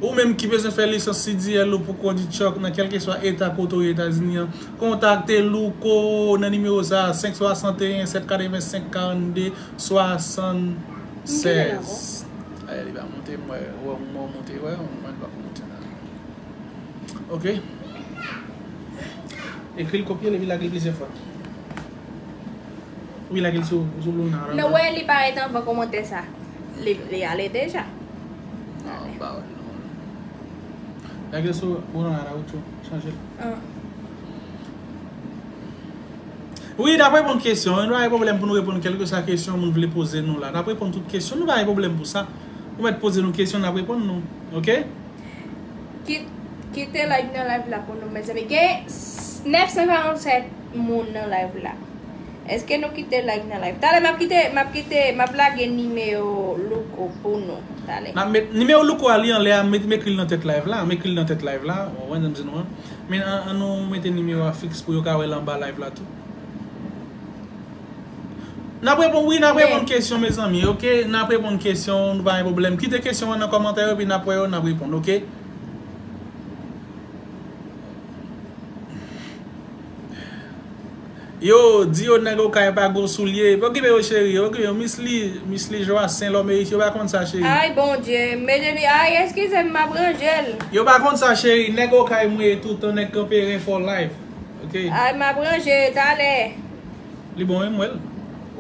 Ou menm ki bezwen fè lisans C D L ou pou kondwi truck nan kèlkeswa eta kote w ye Etazini an, kontakte Louko nan nimewo sa a, senk swasanteyen, sèt katrevensenk, karannde, swasannsèz. Ay, li pa monte, m wè, wè, m wè w monte, wè, mwen pa pou monte la. Ok. Ekri l, kopye l, epi lage l plizyè fwa. Wi, lage l sou, sou Luna. Nan wè li parèt anvan kòmantè sa. Li, li ale deja. Non, m pa wè l non. Lage l sou Luna la, Ocho. Chanje l. Ah. Wi, n ap reponn kesyon. Nou pa gen pwoblèm pou nou reponn kèlkeswa kesyon moun vle poze nou la. N ap reponn tout kesyon. Nou pa gen pwoblèm pou sa. Ou mèt poze nou kesyon, n ap reponn nou. Ok? Ki-, kite like nan live la pou nou, mezanmi. Gen s-, nèf san karannsèt moun nan live la. Èske nou kite like nan live? Talè m ap kite, m ap kite, m ap lage nimewo Louko pou nou. Talè. N ap met nimewo Louko a, li anlè a, met, m ekri l nan tèt live la, m ekri l nan tèt live la. Ou konprann sa m di nou an? Men an, an nou mete nimewo a fiks pou yo ka wè l anba live la tou. N ap reponn, wi, n ap reponn kesyon, mezanmi, oke? N ap reponn kesyon, nou pa gen pwoblèm. Kite kesyon an nan kòmantè yo, epi n ap wè yo, n ap reponn, oke? Yo, di yo nèg Okay pa gwo soulye. Pa okipe yo, cheri. Okipe yo. Miss Lee, Miss Lee Joas, Sen Lòmeyis, yo pa konn sa, cheri. Ay, Bondye. Mezanmi, ay, eskize m, m ap ranje l. Yo pa konn sa, cheri. Nèg Okay mwen toutan, nèg kanpe ren for life. Oke. Ay, m ap ranje talè. Li bon, wi, m wè l.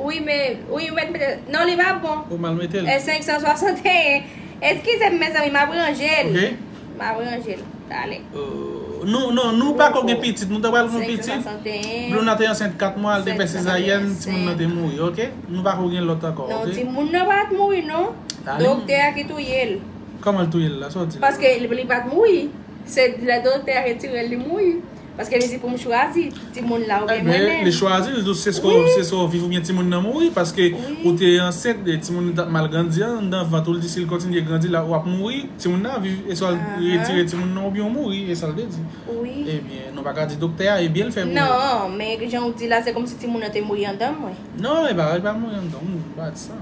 Wi, men, wi, ou mèt mete l. Non, li pa bon. Ou mal mete l. E senk san swasanteyen. Eskize m, mezanmi, m ap ranje l. Oke. M ap ranje l. Talè. Euh, nou, non, nou pa ko gen pitit, nou ta pral gen pitit. Senk san swasanteyen. Blouna te ansent kat mwa, l te fè sezaryèn, timoun nan te mouri, oke? Nou pa ko gen lòt ankò, oke? Non, timoun nan pa t mouri, non. Doktè a ki touye l. Kòman l touye l la? Sa w di la? Paske li, li pa t mouri. Se lè doktè a retire l, li mouri. Paske li di pou m chwazi timoun la oubyen mwen menm. Li chwazi, li di se swa, se swa w viv oubyen timoun nan mouri. Paske ou te ansent, e timoun nan t ap mal grandi anndan vant ou, li di si l kontinye grandi la, w ap mouri. Timoun nan ap viv, e swa l retire timoun nan oubyen w mouri, e sa l te di. Wi. Ebyen, nou pa ka di doktè a, e byen l fè pou ou. Non, men jan w di la, se kòmsi timoun nan te mouri anndan mwen. Non, e pa, e pa mouri anndan w, pa di sa.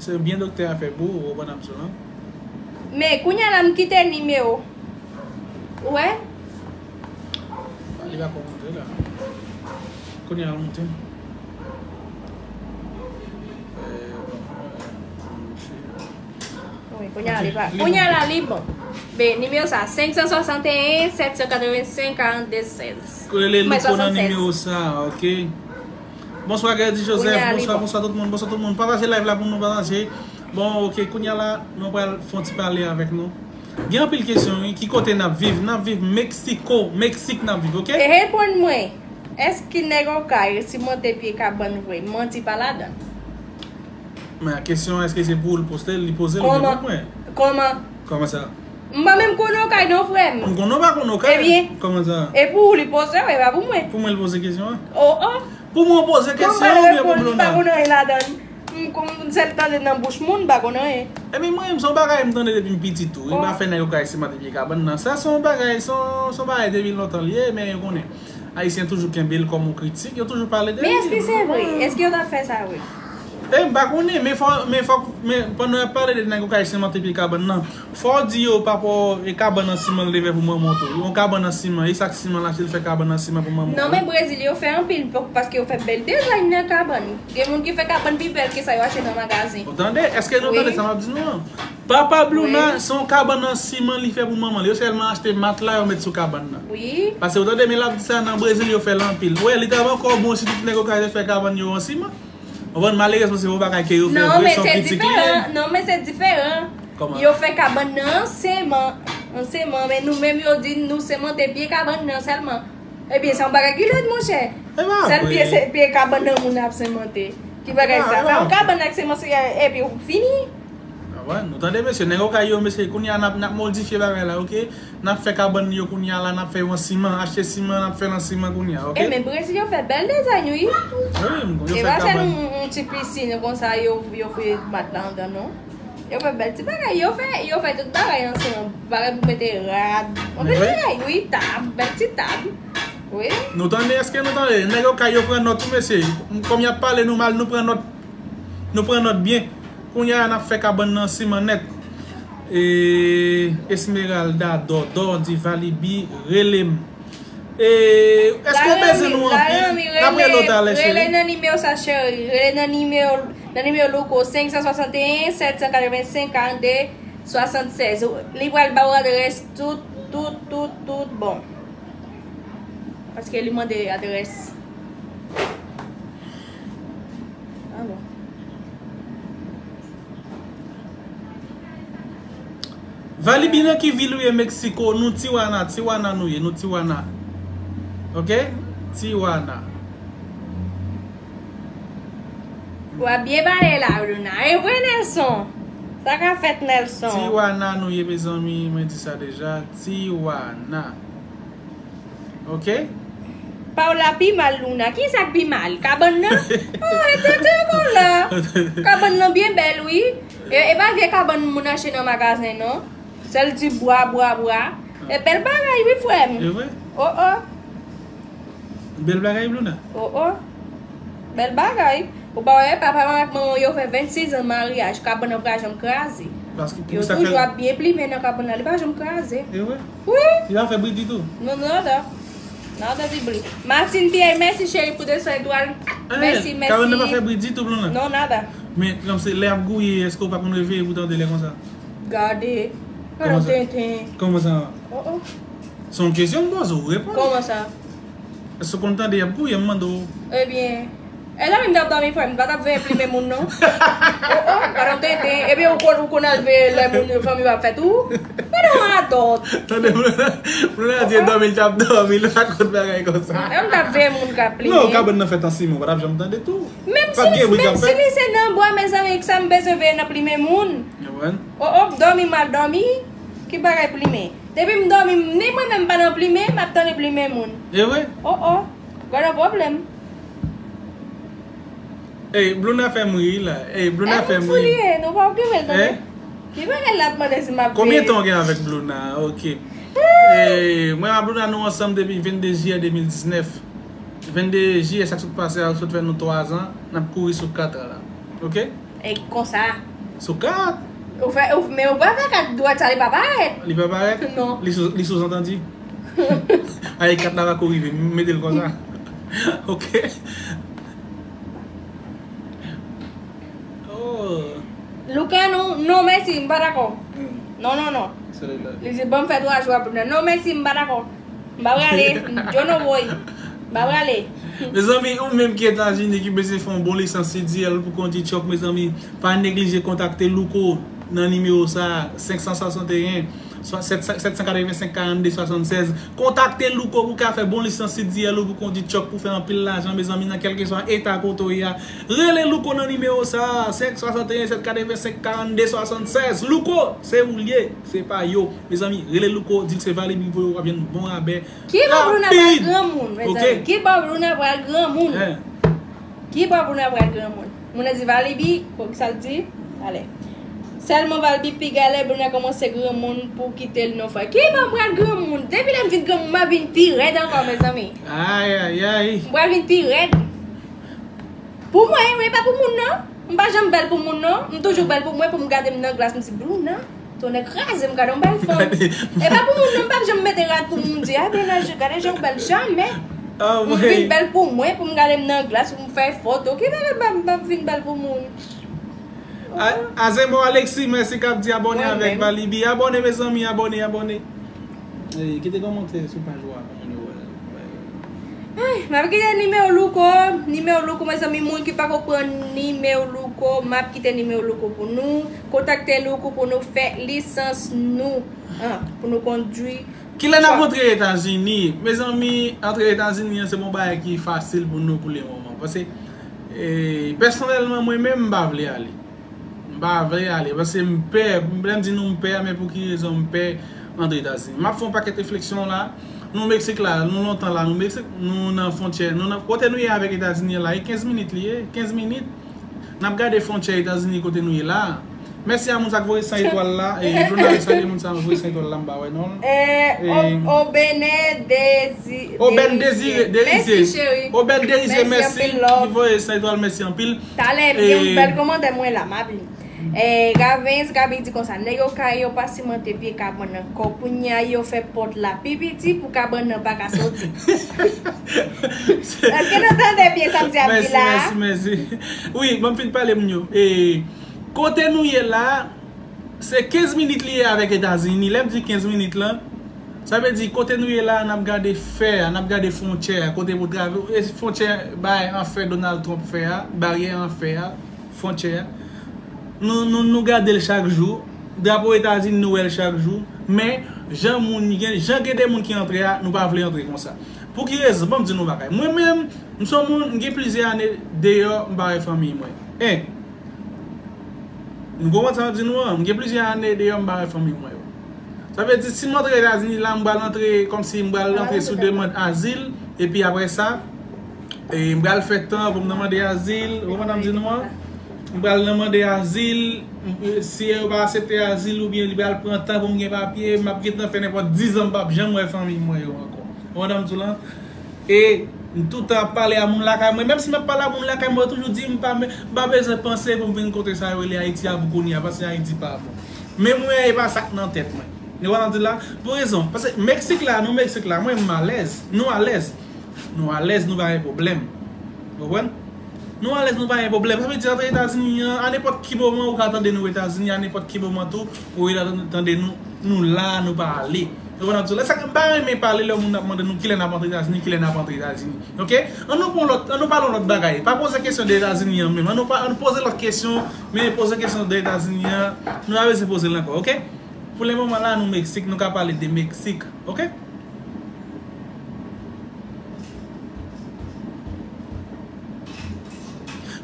Se byen doktè a fè pou ou, ou konprann sa m di w lan. Men, kounye a la, m kite nimewo. Ou wè? Li pa ko monte la. Kounye a l monte. Wi, kounye a li pa. Kounye a la, li bon. Ben, nimewo sa, senk san swasanteyen, sèt san katrevensenk, karannde, sèz. Rele Louko nan nimewo sa, oke? Bonswa, Gerdy Joseph. Bonswa, bonswa tout moun. Bonswa tout moun. Pataje live la pou nou pataje. Bon, oke, kounye a la, nou pral fè yon ti pale avèk nou. Gen anpil kesyon, wi. Ki kote n ap viv? N ap viv Meksiko. Meksik n ap viv, oke? E reponn mwen. Èske nèg Okay simante pye kabann vre? Manti pa ladan. Men kesyon an, èske se pou ou l poste l, li poze l, ou reponn mwen. Kòman? Kòman sa? M pa menm konn Okay non, frè m. M konn ou pa konn Okay? Ebyen. Kòman sa? E pou ou li poze, e pa pou mwen. Pou mwen l poze kesyon an? Oh, oh. Pou mwen poze kesyon an oubyen pou Blouna? M pa konn anyen ladan l. M konn sèl tande nan bouch moun, m pa konn anyen. Ebyen, mwen menm, se yon bagay m tande depi m piti tou. Li pa fè nèg Okay simante pye kabann nan. Sa se yon bagay, se yon, se yon bagay depi lontan li ye, men yo konnen. Ayisyen toujou kenbe l kòm yon kritik, yo toujou pale de li. Men èske se vre? Èske yo t ap fè sa vre? E, m pa konnen, men fò, men fò, men pandan y ap pale de nèg Okay simante pye kabann nan, fò w di yo pa rapò e kabann an siman l te fè pou manman w tou. Yon kabann an siman, e sa k siman l achte l fè kabann an siman pou manman w. Non, men Brezil yo fè anpil, pa-, paske yo fè bèl dizay nan kabann. Gen moun ki fè kabann pi bèl ke sa yo achte nan magazen. Ou tande? Èske nou tande sa m ap di nou an? Papa Blouna, se yon kabann an siman li fè pou manman l. Yo sèlman achte matla, yo met sou kabann nan. Wi. Paske ou tande, men l ap di sa nan Brezil, yo fè l anpil. Ou wè, li t ap ankò bon si tout nèg Okay te fè kabann yo an siman. Ou konprann, malerezman, se yon bagay ke yo fè vre, se yon kritik li ye. Non, men se diferan. Kòman? Yo fè kabann nan an seman. An seman, men nou menm, yo di nou semante pye kabann nan sèlman. Ebyen, se yon bagay ki lèd, monchè. Sèl pye, se pye kabann nan moun ap semante. Ki bagay sa? Sa yon kabann ak semans, epi ou fini. Ah, wè, nou tande, mesye, nèg Okay yo, mesye, kounye a n ap, n ap modifye bagay la, oke? N ap fè kabann yo kounye a la, n ap fè yo an siman, achte siman, n ap fè l an siman kounye a, oke? E men Brezil yo fè bèl dizay, wi. Wi, m, yo fè kabann. E pa sèl yon, yon ti pisin konsa yo, yo fè matla anndan, non. Yo fè bèl ti bagay, yo fè, yo fè tout bagay an siman. Bagay pou mete rad. Yon bèl bagay, wi, tab, bèl ti tab. Wi. Nou tande, èske nou tande? Nèg Okay yo pran nòt, wi, mesye. Kòm y ap pale nou mal, nou pran nòt. Nou pran nòt byen. Kounye a, n ap fè kabann nan siman nèt. E, Esmeralda Dòdò di Valibi, rele m. E, èske w bezwen nou anpil? N ap rele w talè, cheri. Rele nan nimewo sa, cheri. Rele nan nimewo, nan nimewo Louko, senk san swasanteyen, sèt san katrevensenk, karannde, swasannsèz. Li pral ba w adrès tout, tout, tout, tout bon. Paske li mande adrès. Ah bon. Valibi, nan ki vil ou ye Meksiko? Nou Tijuana, Tijuana nou ye, nou Tijuana. Oke? Tijuana. W ap byen pale la, Luna. E vre, Nelson. Sa ka fèt, Nelson. Tijuana nou ye, mezanmi, mwen di sa deja. Tijuana. Oke? Paola pi mal, Luna. Kisa k pi mal? Kabann nan? Oh, e tete Paola. Kabann nan byen bèl, wi. E, e pa vye kabann moun achte nan magazen, non. Sèl di bwa, bwa, bwa. E bèl bagay, wi, frè m. E vre? Oh, oh. Bèl bagay, Luna. Oh, oh. Bèl bagay. Ou pa wè, papa m ak manman w yo fè vennsis an maryaj, kabann nan pa janm kraze. Paske pou Yo sa toujou fè ap byen plimen nan kabann nan, li pa janm kraze. E vre? Wi. Li pa fè bri ditou. Non, nada. Nada di bri. Martine Pierre, mèsi cheri pou de san etwal. Mèsi, mèsi. Kabann nan pa fè bri ditou, Blona. Non, nada. Men, kòm se lè ap gouye, èske ou pa konn reveye pou tande lè konsa? Gade. Gade yon tenten. Kòman sa? Oh, oh. Se yon kesyon m poze w, reponn. Kòman sa? Èske w konn tande y ap gouye, m mande w? Ebyen, e lè m t ap dòmi frè m, m pa t ap veye plimen moun non. Oh, oh, gade yon tenten. Ebyen, ou konn, ou konn al veye lè moun yo, fanmi w ap fèt ou? Gade yon adòt. Tande, Blona di e dòmi l t ap dòmi, l pa konn bagay konsa. E m t ap veye moun k ap plimen. Non, kabann nan fèt an siman, ou pa t ap janm tande tou. Menm si, menm si li se nan bwa, mezanmi, sa m bezwen veye nan plimen moun. Ou konprann? Oh, oh, dòmi m al dòmi, ki bagay plimen? Depi m dòmi, ni mwen menm m pa nan plimen, m ap tande plimen moun. E vre? Oh, oh, gade yon pwoblèm. Ey, Blona fè m ri la. Ey, Blona fè m ri. Li ye, nou pa okipe l tande. Ki bagay l ap mande si m ap veye? Konbyen tan w gen avèk Blona? Ok. Ey, mwen ak Blona nou ansanm depi vennde jiyè de mil diznèf. Vennde jiyè sa k sot pase a sot fè nou twazan, n ap kouri sou katran la. Ok? E konsa. Sou kat? Ou fè, ou, men ou pa fè kat dwèt sa, li pa parèt. Li pa parèt? Non. Li sou, li souzantandi. Ay, kat la pa ko rive, mete l konsa. Ok. Oh. Luka, non, non, mèsi, m pa dakò. Hmm. Non, non, non. Li di, ban m fè twa jou ap nan. Non, mèsi, m pa dakò. M pa prale. Yo no boy. M pa prale. Mezanmi, ou menm ki Etazini ki bezwen fè yon bon lisans C D L pou kondwi truck, mezanmi, pa neglije kontakte Louko nan nimewo sa a, senk san swasanteyen, sèt san katrevensenk, karannde swasannsèz. Kontakte Louko pou ka fè bon lisans C D L ou pou kondwi truck pou fè anpil lajan, mezanmi, nan kèlkeswa eta kote w ye a. Rele Louko nan nimewo sa a, senk swasanteyen, sèt katrevensenk, karannde swasannsèz. Louko, se ou l ye, se pa yo. Mezanmi, rele Louko, di l se Valery voye w, w ap jwenn bon rabè. Ki bò Bruna pral granmoun, mezanmi? Ki bò Bruna pral granmoun? Ki bò Bruna pral granmoun? Moun nan di Valibi, pou ki sa l di? Ale. Sèlman Valibi piga lè Bruna kòmanse granmoun pou kite l non frè. Ki bò m pral granmoun? Depi lè m vin granmoun, m ap vin pi rèd ankò, mezanmi. Ay, ay, ay. M pral vin pi rèd. Pou mwen, wi, e pa pou moun, non. M pa janm bèl pou moun, non. M toujou bèl pou mwen, pou m gade m nan glas, m di, Bruna, tonnè kraze m, gade yon bèl fanm. E pa pou moun, non, m p ap janm mete rad pou moun di, a, Bruna, gade jan w bèl, jamè. M vin bèl pou mwen, pou m gade m nan glas, pou m fè foto. Ki bagay m p ap, m p ap vin bèl pou moun? A, Azemo Alexis, mèsi k ap di abòne avèk Valibi. Abòne, mezanmi, abòne, abòne. Ey, kite kòmantè sou paj ou a pou moun yo wè. Ay, m ap kite nimewo Louko, nimewo Louko, mezanmi, moun ki pako pran nimewo Louko, m ap kite nimewo Louko pou nou. Kontakte Louko pou nou fè lisans nou, an, pou nou kondwi. Kilè n ap rantre Etazini? Mezanmi, antre Etazini an se yon bagay ki fasil pou nou pou le moman. Paske, e, pèsonèlman, mwen menm, m pa vle ale. M pa vle ale, paske m pè, lè m di nou m pè, men pou ki rezon m pè antre Etazini? M ap fè yon pakèt refleksyon la. Nou Meksik la, nou lontan la, nou Meksik, nou nan fwontyè, nou nan, kote nou ye avèk Etazini an la, e kenz minit li ye, kenz minit. N ap gade fwontyè Etazini kote nou ye la. Mèsi a moun sa k voye san etwal la, e Donald, salye moun sa k voye san etwal la, m pa wè non. E, e, O-, Obene Dezi-, Oben Dezire, Derize. Mèsi, cheri. Oben Derize, mèsi, ki voye san etwal, mèsi anpil. Talè, m gen yon bèl kòmantè mwen la, m ap li. Eh, Gavens, Gaby di konsa, nèg yo kay yo pa simante pye kabann nan ankò. Kounye a, yo fè pòt la pi piti pou kabann nan pa ka soti. Èske nou tande byen sa m di ap di la? Mèsi, mèsi, mèsi. Wi, ban m fin pale moun yo. Eh, kote nou ye la, se kenz minit li ye avèk Etazini. Lè m di kenz minit lan, sa vle di kote nou ye la, n ap gade fè a, n ap gade fwontyè a, kote pou travè-, e fwontyè bay an fè Donald Trump fè a, baryè an fè a. Fwontyè a. Nou, nou, nou gade l chak jou. Drapo Etazini, nou wè l chak jou. Men, jan moun gen, jan gen de moun ki antre a, nou pa vle antre konsa. Pou ki rezon? Ban m di nou bagay. Mwen menm, m se yon moun, m gen plizyè ane deyò, m pa wè fanmi mwen. En. Nou konprann sa m ap di nou an? M gen plizyè ane deyò, m pa wè fanmi mwen yo. Sa vle di, si m antre Etazini la, m pral antre kòmsi m pral antre sou demann azil, epi apre sa, e, m pral fè tan pou m nan mande azil, ou konprann sa m di nou an? M pral nan mande azil, m, si yo pa aksepte azil oubyen li pral pran tan pou m gen papye, m ap gentan fè nenpòt diz an m p ap janm wè fanmi mwen yo ankò. Ou konprann sa m di w lan? E M toutan ap pale a moun lakay mwen. Menm si m ap pale a moun lakay mwen, yo toujou di m pa, m pa bezwen panse pou m vin kote sa yo rele Ayiti a pou kounye a, paske Ayiti pa bon. Men mwen, e pa sa k nan tèt mwen. Ou konprann sa m di la? Pou rezon, paske Meksik la, nou Meksik la, mwen m alèz. Nou alèz. Nou alèz, nou pa gen pwoblèm. Ou konprann? Nou alèz, nou pa gen pwoblèm. Sa vle di, antre Etazini an, a nenpòt ki moman, ou ka tande nou Etazini, a nenpòt ki moman tou, ou ka tande nou, nou la, nou pa ale. Ou konprann sa m di la? Sa k, m pa renmen pale lè moun ap mande nou kilè n ap antre Etazini, kilè n ap antre Etazini. Oke? An nou pran lòt, an nou pale yon lòt bagay. Pa poze kesyon de Etazini an menm. An nou pa, an nou poze lòt kesyon, men poze kesyon de Etazini an, nou pa bezwen poze l ankò, oke? Pou le moman la, nou Meksik, nou ka pale de Meksik, oke?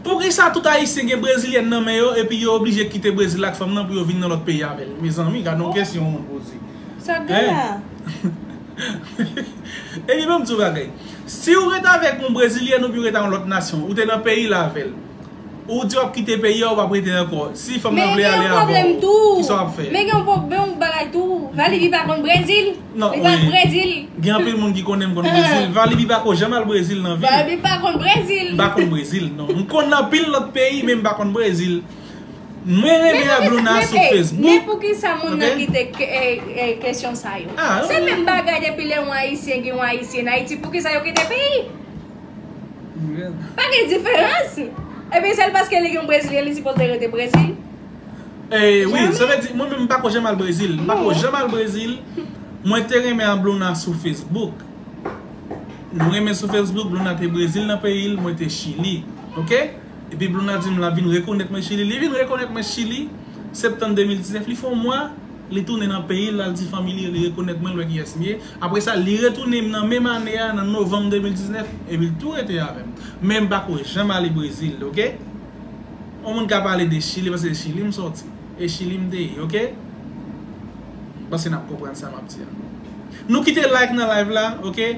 Poukisa tout Ayisyen gen Brezilyèn nan men yo, epi yo oblije kite Brezil ak fanm nan pou yo vin nan lòt peyi avè l? Mezanmi, gade yon kesyon yon moun poze. Sa k gen la? Epi ban m di w bagay. Si w ret avèk yon Brezilyèn oubyen w ret a yon lòt nasyon, ou te nan peyi l avè l, ou di w ap kite peyi a, ou p ap rete ankò. Si fanm nan vle ale avè w, kisa w ap fè? Men gen yon pwoblèm tou. Men gen yon pwob-, men yon bagay tou. Valibi pa konn Brezil. Non, li pa wi. Brezil. Gen anpil moun ki konnen m konn Brezil. Valibi pa ko janm al Brezil nan vi l. Valibi pa konn Brezil. M pa konn Brezil, non. M konn anpil lòt peyi, men m pa konn Brezil. Mwen renmen a Blouna sou Facebook. Men poukisa moun nan kite ke-, e, e, kesyon sa yo? Se menm bagay depi lè yon Ayisyen gen yon Ayisyen Ayiti, poukisa yo kite peyi? Pa gen diferans. Ebyen, sèl paske li gen yon Brezilyen, li sipoze rete Brezil? Eh, wi, sa vle di, mwen menm, m pa ko janm al Brezil. M pa ko janm al Brezil. Mwen te renmen a Blouna sou Facebook. Nou renmen sou Facebook, Blouna te Brezil nan peyi l, mwen te Chili. Oke? Epi Blouna di m l ap vin rekonèt mwen Chili. Li vin rekonèt mwen Chili, septanm de mil diznèf. Li fè yon mwa, li tounen nan peyi l, l al di fanmi li, li rekonèt mwen, l wè kiyès m ye. Apre sa, li retounen m nan menm ane a, nan novanm de mil diznèf, epi l tou rete avè m. Men m pa ko janm ale Brezil, oke? Yon moun ka pale de Chili, paske se Chili m sòti. E Chili m te ye, oke? Panse n ap konprann sa m ap di a. Nou kite like nan live la, oke?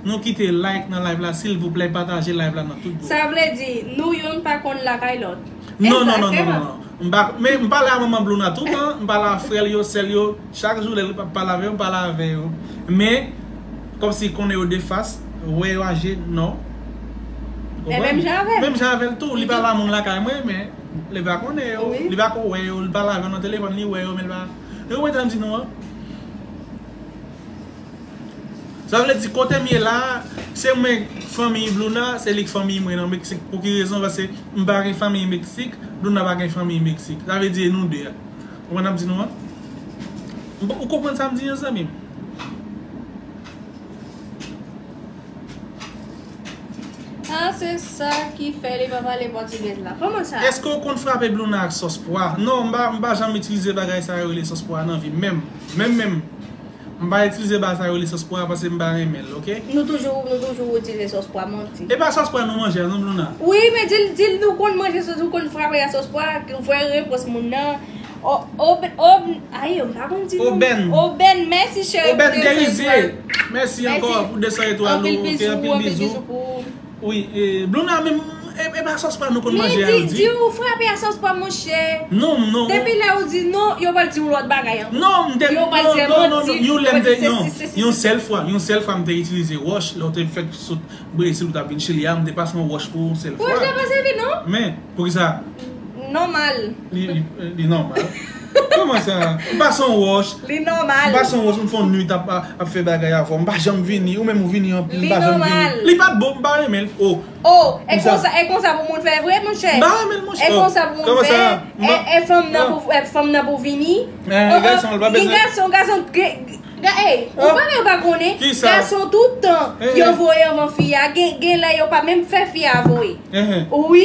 Nou kite like nan live la, silvouplè, pataje live la nan tout gwoup. Sa vle di, nou youn pa konn lakay lòt. Non, non, non, non, non, non. M pa, men m pale a manman Blouna toutan, m pale a frè l yo, sè l yo, chak jou lè l pa pale avè yo, m pale avè yo. Men, kòmsi konnen yo de fas, wè yo a je, non. E menm jan avè m. Menm jan avè l tou, li pale a moun lakay mwen, men li pa konnen yo, li pa ko wè yo, li pale avè yo nan telefòn, li wè yo, men li pa, nou konprann sa m di nou an? Sa vle di, kote m ye la, se mwen k fanmiy Blouna, se li k fanmiy mwen nan Meksik. Pou ki rezon? Paske m pa gen fanmiy Meksik, Blouna pa gen fanmiy Meksik. Sa vle di, e nou de a. Ou konprann sa m di nou an? Ou konprann sa m di an, zanmi m? Ah, se sa ki fè li pa pale pòtigèz la. Kòman sa? Èske w konn frape Blouna ak sòs pwa? Non, m pa, m pa janm itilize bagay sa yo rele sòs pwa nan vi m. Menm, menm, menm. M pa itilize bagay sa yo rele sòs pwa paske m pa renmen l, oke? Nou toujou, nou toujou itilize sòs pwa, manti. E pa sòs pwa nou manje a, non, Blouna? Wi, men di l, di l nou konn manje sòs, nou konn frape a sòs pwa, vwè repons moun nan. O-, ob-, ob-, ay, m pa konn di non. Obèn. Obèn, mèsi, cheri, pou de san etwal. Obèn Derizye, mèsi ankò pou de san etwal ou, oke, anpil bizou pou ou. Wi, e, Blouna menm, e, e pa sòs pwa nou konn manje a, yo di. Men di, di ou frape a sòs pwa, monchè. Non, non. Depi lè ou di non, yo pral di yon lòt bagay ankò. Non, m te, non, non, non, non, yon lè m te, non, yon sèl fwa, yon sèl fwa m te itilize wòch, lè w te fèk sot Brezil ou t ap vin Chili a, m te pase yon wòch pou yon sèl fwa. Wòch la pa sèvi non. Men, poukisa? Nòmal. Li, li, li nòmal. Kòman sa? M pase yon wòch. Li nòmal. M pase yon wòch, m fè yon nuit ap, ap fè bagay avè w. M pa janm vini, ou menm ou vini anpil, m pa janm vini. Li nòmal. Li pa t bon, m pa renmen l. Oh. Oh, e konsa, e konsa pou moun fè vre, monchè? M pa renmen l, monchè. E konsa pou moun fè? E, e fanm nan pou, e fanm nan pou vini? Oh, oh, gason, l pa bezwen. Gason, gason, Ga-, ey, ou pa wè yo pa konnen? Gason tout tan, yo voye anvan fi a. Gen, gen lè yo pa menm fè fi a voye. Wi,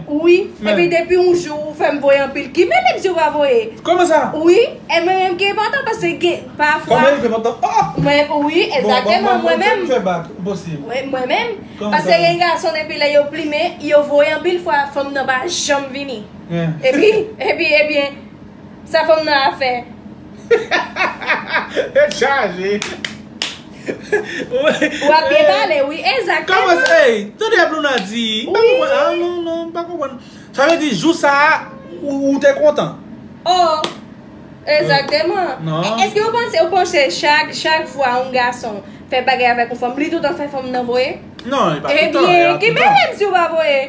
wi. Epi depi yon jou ou fè m voye anpil, ki menm si yo pa voye? Kòman sa? Wi, e mwen menm ki enpòtan paske gen, pafwa. Kòman yo ki enpòtan? Oh! Mwen, wi, egzakteman, mwen menm. Mwen menm. Paske gen gason depi lè yo plimen, yo voye anpil fwa, fanm nan pa janm vini. Epi, epi, ebyen, Sa fanm nan ap fè? Tèt chaje. W ap byen pale, wi, egzakteman. Kòman sa? Ey, tande Blouna di. M pa konprann. Ah, non, non, m pa konprann. Sa vle di, jou sa a, ou, ou te kontan? Oh, egzakteman. Non. Èske ou panse, ou panse chak, chak fwa yon gason fè bagay avèk yon fanm, li toutan fè fanm nan voye? Non, li pa tout tan. Ebyen, ki mele m si w pa voye?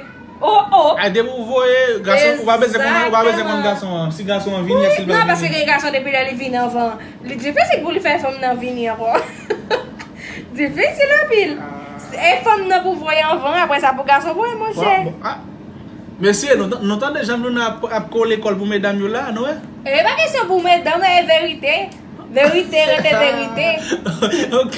Oh, oh. Ay, depi ou voye, gason, ou pa bezwen konn, ou pa bezwen konn gason an. Si gason an vini, si l pa vini. Non, paske gen gason depi lè li vini anvan. Li difisil pou li fè fanm nan vini ankò. Difisil anpil. E fanm nan pou voye anvan, apre sa pou gason voye, monchè. Mesye, nou, nou tande jan Bluna ap, ap kole kòl pou medam yo la, nou wè? E pa kesyon pou medam, e verite. Verite rete verite. Ok,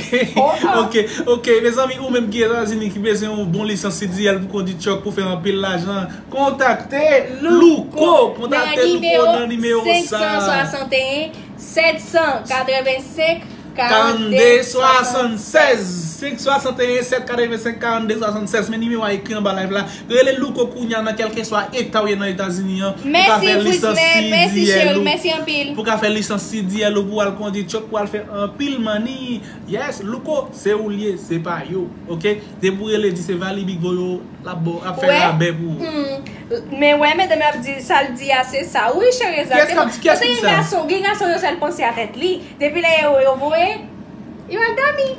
ok, ok. Mezanmi, ou menm ki Etazini, ki bezwen yon bon lisans C D L pou kondui truck pou fè anpil lajan, kontakte Louko. Kontakte Louko nan nimewo sa. Senk san swasanteyen, sèt san katrevensenk, karannde swasannsèz. Senk swasanteyen, sèt katrevensenk, karannde swasannsèz. Men nimewo a ekri anba live la. Rele Louko kounya nan kèlkeswa eta w ye nan Etazini an. Pou ka fè lisans C D L ou. Pou ka fè lisans C D L ou pou al kondui truck, pou al fè anpil money. Yes, Louko, se ou l ye, se pa yo. Ok? Depi w rele, di se Valibi k voye w, l ap ba w, ap fè rabè pou ou. Men wè, medam ap di, sa l di a, se sa. Wi, cheri, egzakteman. Paske gen gason, gen gason yo sèl panse a tèt li. Depi lè yo, yo voye, yo al dòmi.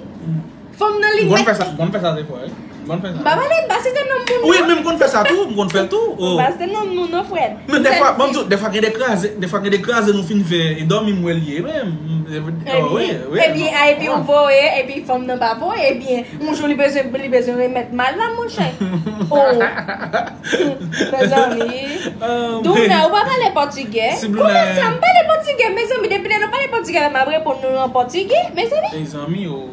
Fanm nan li. M konn fè sa, m konn fè sa defwa, wi. M konn fè sa. M pa pale, m pa site non moun. Wi, men m konn fè sa tou, m konn fè l tou. M pa site non moun non, frè m. Men defwa, ban m di w, defwa gen de kraze, defwa gen de kraze nou fin fè, e dòmi m wè l ye menm. Ebyen, ebyen, a, epi ou voye, epi fanm nan pa voye, ebyen, yon jou li bezwen, li bezwen remèt mal la, monchè. Oh. Mezanmi. Bluna, ou pa pale pòtigè? Kòman sa, m pale pòtigè, mezanmi, depi lè nou pale pòtigè, m ap reponn nou an pòtigè, mezanmi. Mezanmi, oh.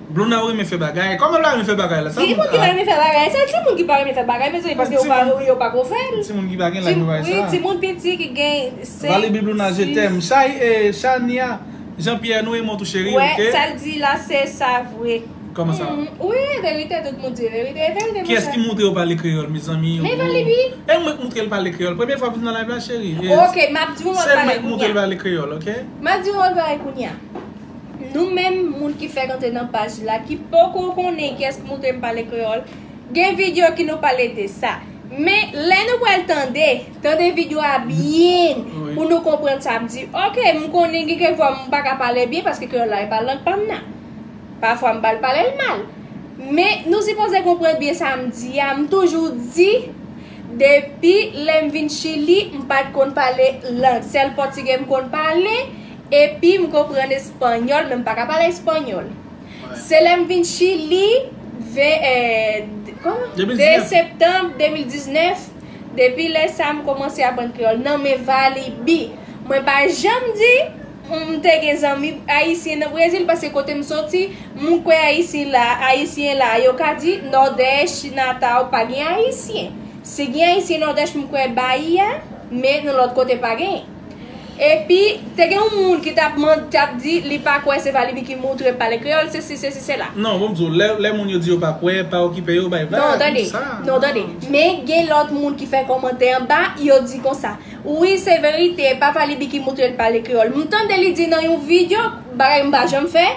Bluna, ou renmen fè bagay. Kòman l pa renmen fè bagay la? Ki moun ki pa renmen fè bagay? Se timoun ki pa renmen fè bagay, mezanmi, paske yo pa, yo pa ko fè l. Timoun ki pa gen laj pou bagay sa. Wi, timoun piti ki gen senk, sis. Valibi, Bluna, je t'aime. Chay, eh, Chania, Jean Pierre, nou renmen w tou, cheri, ok? Wè, sa l di la, se sa vre. Kòman sa? Wi, verite, tout moun di verite, verite, monchè. Kiyès ki montre w pale kreyòl, mezanmi? Men Valibi. E mwen k montre l pale kreyòl. Premye fwa m vin nan live la, cheri. Ok, m ap di w yon lòt bagay kounya. Se mwen k montre l pale kreyòl, ok? M ap di w yon lòt bagay kounya. Nou menm, moun ki fèk antre nan paj la, ki poko konnen kiyès ki montre m pale kreyòl, gen videyo ki nou pale de sa. Men, lè nou pral tande, tande videyo a byen pou nou konprann sa m di. Ok, m konnen gen kèk fwa m pa ka pale byen paske kreyòl la e pa lang pa m nan. Pafwa m pral pale l mal. Men nou sipoze konprann byen sa m di a. M toujou di, depi lè m vin Chili, m pa t konn pale lang. Sèl pòtigè m konn pale, epi m konprann espanyòl, men m pa ka pale espanyòl. Se lè m vin Chili, ven, eh, kòman? De septanm de mil diznèf, depi lè sa m kòmanse aprann kreyòl nan men Valibi. Mwen pa janm di, m te gen zanmi ayisyen nan Brezil, paske kote m soti, m kwè ayisyen la, ayisyen la, yo ka di Nòdès, Natao, pa gen ayisyen. Si gen ayisyen Nòdès, m kwè Bayi a, men nan lòt kote pa gen. Epi, te gen yon moun ki t ap mande, t ap di, li pa kwè se Valibi ki montre pale kreyòl, sesi, sesi, sela. Non, bon, m di w, lè, lè moun yo di yo pa kwè, pa okipe yo, bay vag, non, tande, non, tande. Men gen lòt moun ki fè kòmantè anba, yo di konsa, wi, se verite, pa Valibi ki montre l pale kreyòl. M tande li di nan yon videyo, bagay m pa janm fè,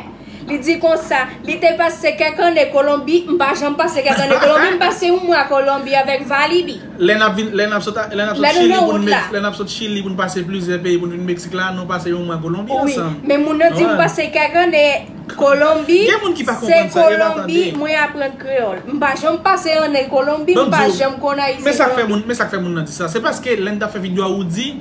li di konsa, li te pase kèk ane Kolonbi, m pa janm pase kèk ane Kolonbi, m pase yon mwa Kolonbi avèk Valibi. Lè n ap vin, lè n ap sot, lè n ap sot Chili pou n Mex-, lè n ap sot Chili pou n pase plizyè peyi pou n vin Meksik la, nou pase yon mwa Kolonbi ansanm. Wi, men moun nan di m pase kèk ane Kolonbi, se Kolonbi mwen aprann kreyòl. M pa janm pase ane Kolonbi, m pa janm konn ayisyen Kolonbi. Men sa k fè moun, men sa k fè moun nan di sa, se paske lè n t ap fè videyo a, ou di,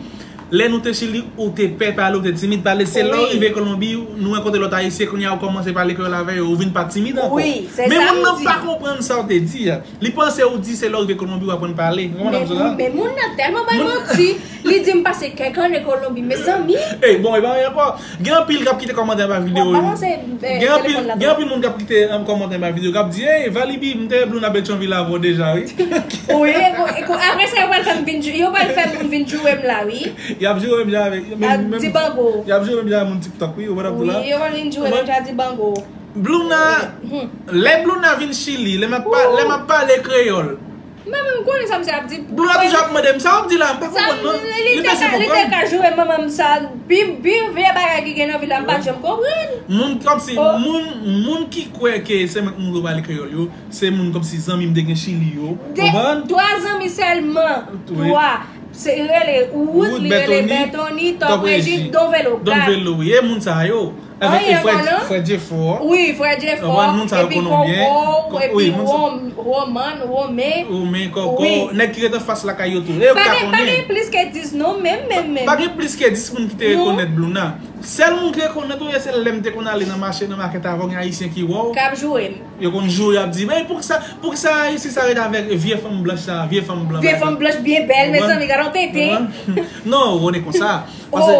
lè nou te Chili, ou te pè pale, ou te timid pale. Se lè w rive Kolonbi, nou rankontre lòt ayisyen, kounye a ou kòmanse pale kreyòl avè yo, ou vin pa timid ankò. Wi, se sa m di. Men moun nan pa konprann sa w te di a. Li panse ou di se lè w rive Kolonbi w aprann pale. Ou konprann sa m di la? Men moun nan tèlman bay manti. Li di m pase kèk ane Kolonbi, mezanmi. Ey, bon, e pa anyen ankò. Gen anpil k ap kite kòmantè anba videyo yo. Gen anpil, gen anpil moun k ap kite, um, kòmantè anba videyo k ap di, ey, Valibi, m te wè Bluna Petyonvil avè w deja, wi. Wi, e ko-, e ko-, apre sa, yo pral fè m vin jou, yo pral fè moun vin joure m la, wi. Y ap joure m jan avèk, y ap di bango. Y ap joure m jan avèk moun TikTok, wi, ou pa t ap di la? Wi, yo pral vin joure m jan di bango. Bluna, lè Bluna vin Chili, lè m ap pa-, lè m ap pale kreyòl. Manman m konnen sa misye ap di. Bluna toujou ap mande m, sa w ap di la, m pa konprann non. Li pèse konprann. Li te ka joure manman m sa, pi, pi vye bagay ki gen nan vil la, m pa janm konprann. Moun kòmsi, moun, moun ki kwè ke se mwen k montre w pale kreyòl yo, se moun kòmsi zanmi m te gen Chili yo. Konprann? Twa zanmi sèlman. Twa. Se, li rele Wood, li rele Bètoni, Tòp Rejid, Don Velo. Don Velo, wi. E moun sa yo. Avèk Frè Jefò. Wi, Frè Jefò. Epi Koko, epi Roman, Romen. Romen, Koko. Nèg ki ret anfas lakay yo tou. E yo ki ka konnen. Pa gen plis ke dis non, menm, menm, menm. Pa gen plis ke dis moun ki te rekonèt Blouna. Sèl moun ki rekonèt ou ye, se lè m te konn ale nan mache, nan makèt avè w, gen Ayisyen ki wè w. K ap joure m. Yo konn joure, y ap di, men poukisa, poukisa Ayisyen sa ret avèk vye fanm blanch sa, vye fanm blan. Vye fanm blanch byen bèl, mezanmi, gade yon tenten. Non, ou konnen konsa. Paske,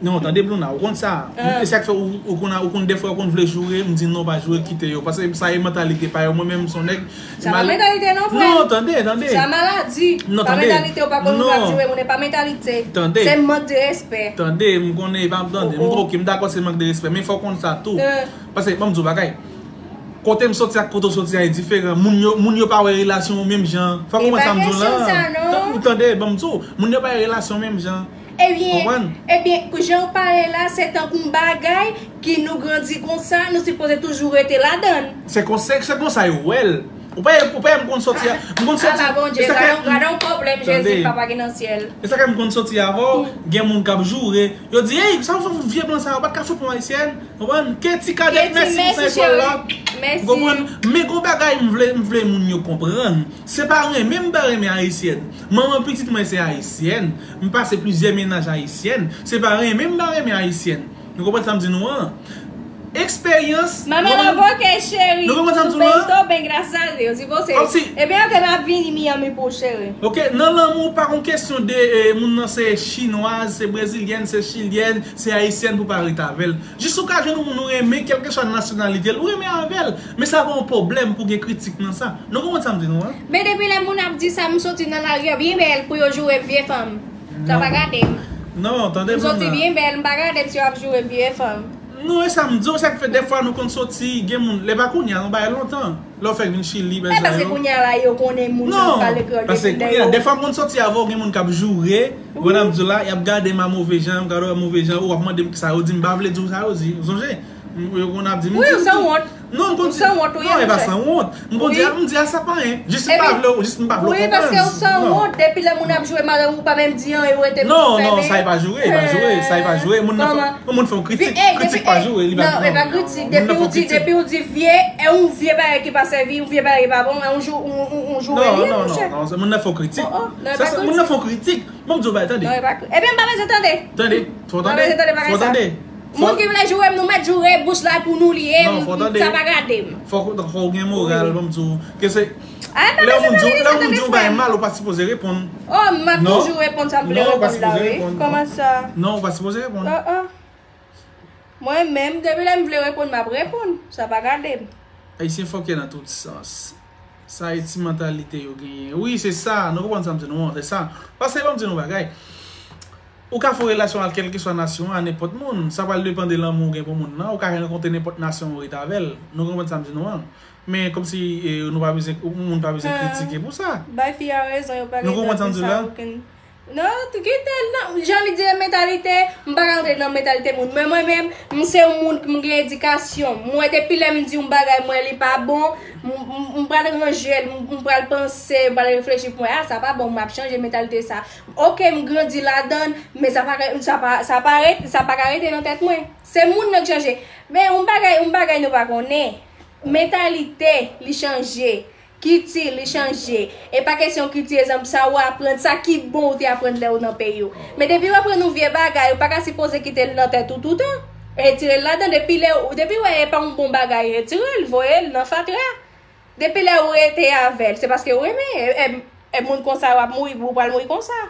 non, tande Blouna, ou konn sa. E sa k fè ou, ou konn, ou konn defwa, ou konn vle joure, m di non, pa joure, kite yo. Paske sa e mantalite pa yo. Mwen menm, m se yon nèg. Sa pa mantalite non, frè. Non, tande, tande. Sa maladi. Non, tande. Pa mantalite, ou pa konn moun ap joure moun, e pa mantalite. Tande. Se mank de respè. Tande, m konnen, e pa m tande. M, ok, m dakò se mank de respè, men fò w konn sa tou. Paske, ban m di w bagay. Kote m soti ak kote w soti a e diferan. Moun yo, moun yo pa wè relasyon yo menm jan. Fò w konprann sa m di w la. Ou tande, ban m di w. Moun yo pa wè relasyon menm jan. Ebyen, ebyen, jan w pale la, se tankou yon bagay ki nou grandi konsa, nou sipoze toujou rete ladan l. Se konsa, se konsa yo wè l. Ou pa, ou pa, m konn soti a, m konn soti. Ala Bondye, gade yon pwoblèm, Jezi, Papa ki nan syèl. E sa k fè m konn soti avè w, gen moun k ap joure, yo di, ey, sa w fè pou vye blan sa yo, pa t ka fout yon ayisyèn. Konprann? Keti Kadèt, mèsi pou sa lekòl la. Ou konprann? Men gon bagay m vle, m vle moun yo konprann. Se pa renmen m pa renmen ayisyèn. Manman pitit mwen se ayisyèn. M pase plizyè mennaj ayisyèn. Se pa renmen m pa renmen ayisyèn. Nou konprann sa m di nou an? Eksperyans. Manman Love, ok, cheri. Nou konprann sa m di nou an? Tou ben, gras a Dye, si posib. Ebyen, ok, m ap vini Miami pou cheri. Ok, nan lanmou, pa yon kesyon de eh, moun nan se chinwaz, se brezilyèn, se chilyèn, se ayisyèn pou pa ret avè l. Jis ou ka jwenn yon moun ou renmen, kèlkeswa nasyonalite l, ou renmen avè l. Men sa pa yon pwoblèm pou gen kritik nan sa. Nou konprann sa m di nou an? Men depi lè moun ap di sa, m soti nan lari a byen bèl pou yo joure vye fanm. Sa pa gade m. Non, tande m. M soti byen bèl, m pa gade m si yo ap joure vye fanm. Non, e sa m di w, sa k fè dèfwa nou konn soti, gen moun, lè pa kounye a, nou bay lontan. Lè w fèk vin Chili, bagay sa yo. E paske kounye a la, yo konnen moun nan pale kreyòl depi lè yo. Non, paske kounye a, dèfwa m konn soti avè w, gen moun k ap joure, ou konn ap di w la, y ap gade m a move jan, y ap gade w a move jan, ou ap mande m kisa yo di, m pa vle di w sa yo di, ou sonje? M, yo konn ap di m. Wi, ou sanwont. Non, m konn di. Ou sanwont, ou ye, monchè. Non, e pa sanwont. M konn di, m di a sa pa anyen. Jis m pa vle, jis m pa vle w konprann. Wi, paske ou sanwont, depi lè moun ap joure, malè ou pa menm di anyen, ou rete bouch ou fèmen. Non, non, sa e pa joure, e pa joure, sa e pa joure. Moun nan fè, yon moun fè yon kritik, kritik pa joure, li pa, non, e pa kritik. Depi ou di, depi ou di vye, e yon vye bagay ki pa sèvi, yon vye bagay ki pa bon, e yon jou, yon, yon, yon joure li ye, monchè. Non, non, non, non, moun nan fè yon kritik. Sa, sa, moun nan fè yon kritik. Ban m di w bagay, tande. Non, e pa kri-, ebyen, m pa bezwen tande. Tande, fò w tande. M pa bezwen tande bagay sa. Fò w tande. Moun ki vle joure m, nou mèt joure, bouch la pou nou li ye, m, sa pa gade m. Fò, fò w gen moral, ban m di w. Ke se, lè yon moun di w, lè yon moun di w yon bagay mal, ou pa sipoze reponn. Oh, m ap toujou reponn sa m vle reponn la, wi. Kòman sa? Non, ou pa sipoze reponn. Oh, oh. Mwen menm, depi lè m vle reponn, m ap reponn. Sa pa gade m. Ayisyen fòkè nan tout sans. Sa e ti mantalite yo genyen. Wi, se sa. Nou konprann sa m di nou an, se sa. Paske ban m di nou bagay. Ou ka fè yon relasyon ak kèlkeswa nasyon an, nenpòt moun. Sa pral depann de lanmou ou gen pou moun nan. Ou ka rankontre nenpòt nasyon ou ret avè l. Nou konprann sa m di nou an. Men kòmsi, eh, nou pa bezwen, moun pa bezwen kritike pou sa. Bay fi a rezon, yo pa gen dwa di sa okenn. Non, kite l, non. Jan li di e mantalite, m pa ka rantre nan mantalite moun. Men mwen menm, m se yon moun, m gen edikasyon. Mwen, depi lè m di yon bagay, mwen, li pa bon, m, m, m pral ranje l, m, m pral panse, m pral reflechi pou mwen, a, sa pa bon, m ap chanje mantalite sa. Ok, m grandi ladan l, men sa pa, sa pa, sa pa ret-, sa pa ka rete nan tèt mwen. Se moun nan k chanje. Men yon bagay, yon bagay nou pa konnen. Mantalite, li chanje. Kilti, li chanje. E pa kesyon kilti, egzanp, sa ou aprann, sa ki bon ou te aprann lè ou nan peyi w. Men depi w aprann yon vye bagay, ou pa ka sipoze kite l nan tèt ou toutan. Retire l ladan, depi lè, depi w wè e pa yon bon bagay, retire l, voye l nan fatra. Depi lè ou rete avè l, se paske ou renmen. E, e, e moun konsa w ap mouri, ou pral mouri konsa.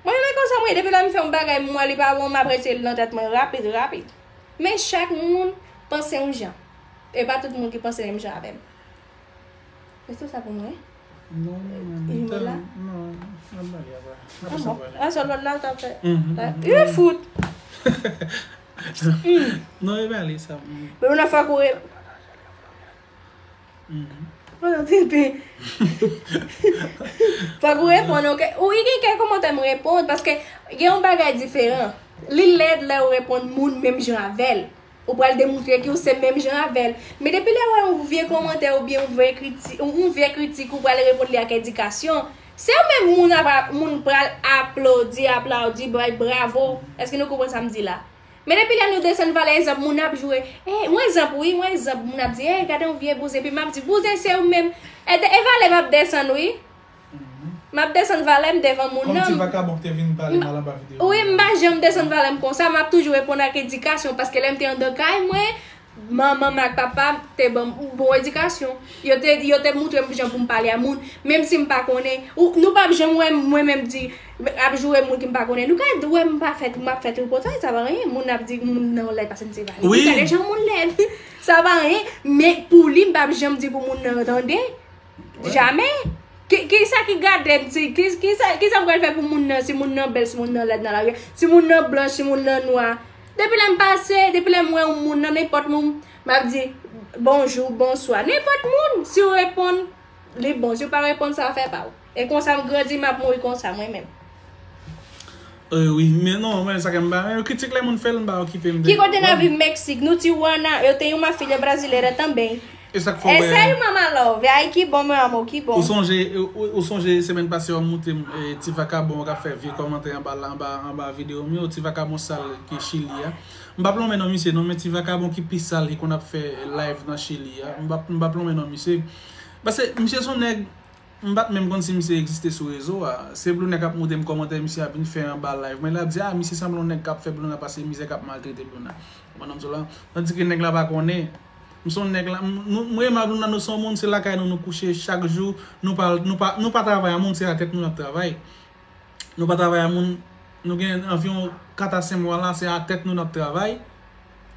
Mwen menm e konsa mwen ye, depi lè m fè yon bagay, m wè li pa bon, m ap retire l nan tèt mwen rapid, rapid. Men chak moun panse yon jan. E pa tout moun ki panse menm jan avè m. Men tout sa pou mwen. Non, non, non. Non, non, non, non, non. Ah bon. Ah, se lòt la, ou t ap fè. Mhm, mhm. E fout. Non, e pa li sa. Men ou nan fwa kouri. Mhm. Fòk ou reponn, ok? Ou gen kèk kòmantè m reponn, paske gen yon bagay diferan. Li lèd lè ou reponn moun menm jan avè l. Ou pral demontre ke ou se menm jan avè l. Men depi lè ou wè yon vye kòmantè oubyen yon vye kriti-, yon vye kritik, ou pral reponn li ak edikasyon, se ou menm moun ap, moun pral aplodi, aplawdi, bay bravo. Èske nou konprann sa m di la? Men depi lè nou desann valè, egzanp, moun ap joure. E, yon egzanp, wi, yon egzanp, moun ap di, e, gade yon vye bouzen, epi m ap di, bouzen se ou menm. E, de- e valè m ap desann, wi. M ap desann valè m devan moun nan. Kòm ti vakabon ki te vin pale mal anba videyo. Wi, m pa janm desann valè m konsa, m ap toujou reponn ak edikasyon, paske lè m te anndan kay mwen, manman m ak papa m te ban m bon edikasyon. Yo te, yo te moutre m jan pou m pale a moun, menm si m pa konnen. Ou, nou p ap janm wè m, mwen menm di, ap joure moun ki m pa konnen. Nou ka wè m pa fè, m ap fè tripotay, sa pa anyen. Moun ap di moun nan lèd paske m se valè. Wi. Gade jan moun lèd. Sa pa anyen, men pou li, m p ap janm di pou moun nan tande. Jamè. Ki, ki sa ki gade m? Si, ki, ki sa, ki sa m pral fè pou moun nan? Si moun nan bèl, si moun nan lèd nan lari, si moun nan blanch, si moun nan nwa. Depi lè m pase, depi lè m wè yon moun nan nenpòt moun, m ap di bonjou, bonswa. Nenpòt moun, si w reponn, li bon. Si w pa reponn, sa afè pa w. E konsa m grandi, m ap mouri konsa, mwen menm. Euh, wi, men non, mwen sa ke m pa renmen. Kritik lè moun fè l, m pa okipe m de. Ki kote nan viv Meksik? Nou Tijuana, eu tenho uma filha brasileira também. E sa k fè w wè. Essa aí, mama love. Ai, que bom, meu amor, que bom. Ou sonje, ou, ou sonje semèn pase w moutre m, eh, ti vakabon k ap fè vye kòmantè anba, anba, anba videyo m yo, ti vakabon sal ki Chili a. M p ap lonmen non misye non, men ti vakabon ki pi sal ki konn ap fè live nan Chili a. M p ap, m p ap lonmen non misye. Paske misye se yon nèg M pa t menm konn si misye egziste sou rezo a. Se Blouna k ap moutre m kòmantè misye ap vin fè anba live mwen. L ap di, a, misye sanble yon nèg k ap fè Blouna pase mizè, k ap maltrete Blouna. Ou konprann sa m di w la? Tandike nèg la pa konnen. M se yon nèg la, m, nou, mwen e Blouna, nou se yon moun, se lakay nou, nou kouche chak jou, nou pa, nou pa, nou pa travay a moun, se a tèt nou n ap travay. Nou pa travay a moun, nou gen anviwon kat a senk mwa la, se a tèt nou n ap travay.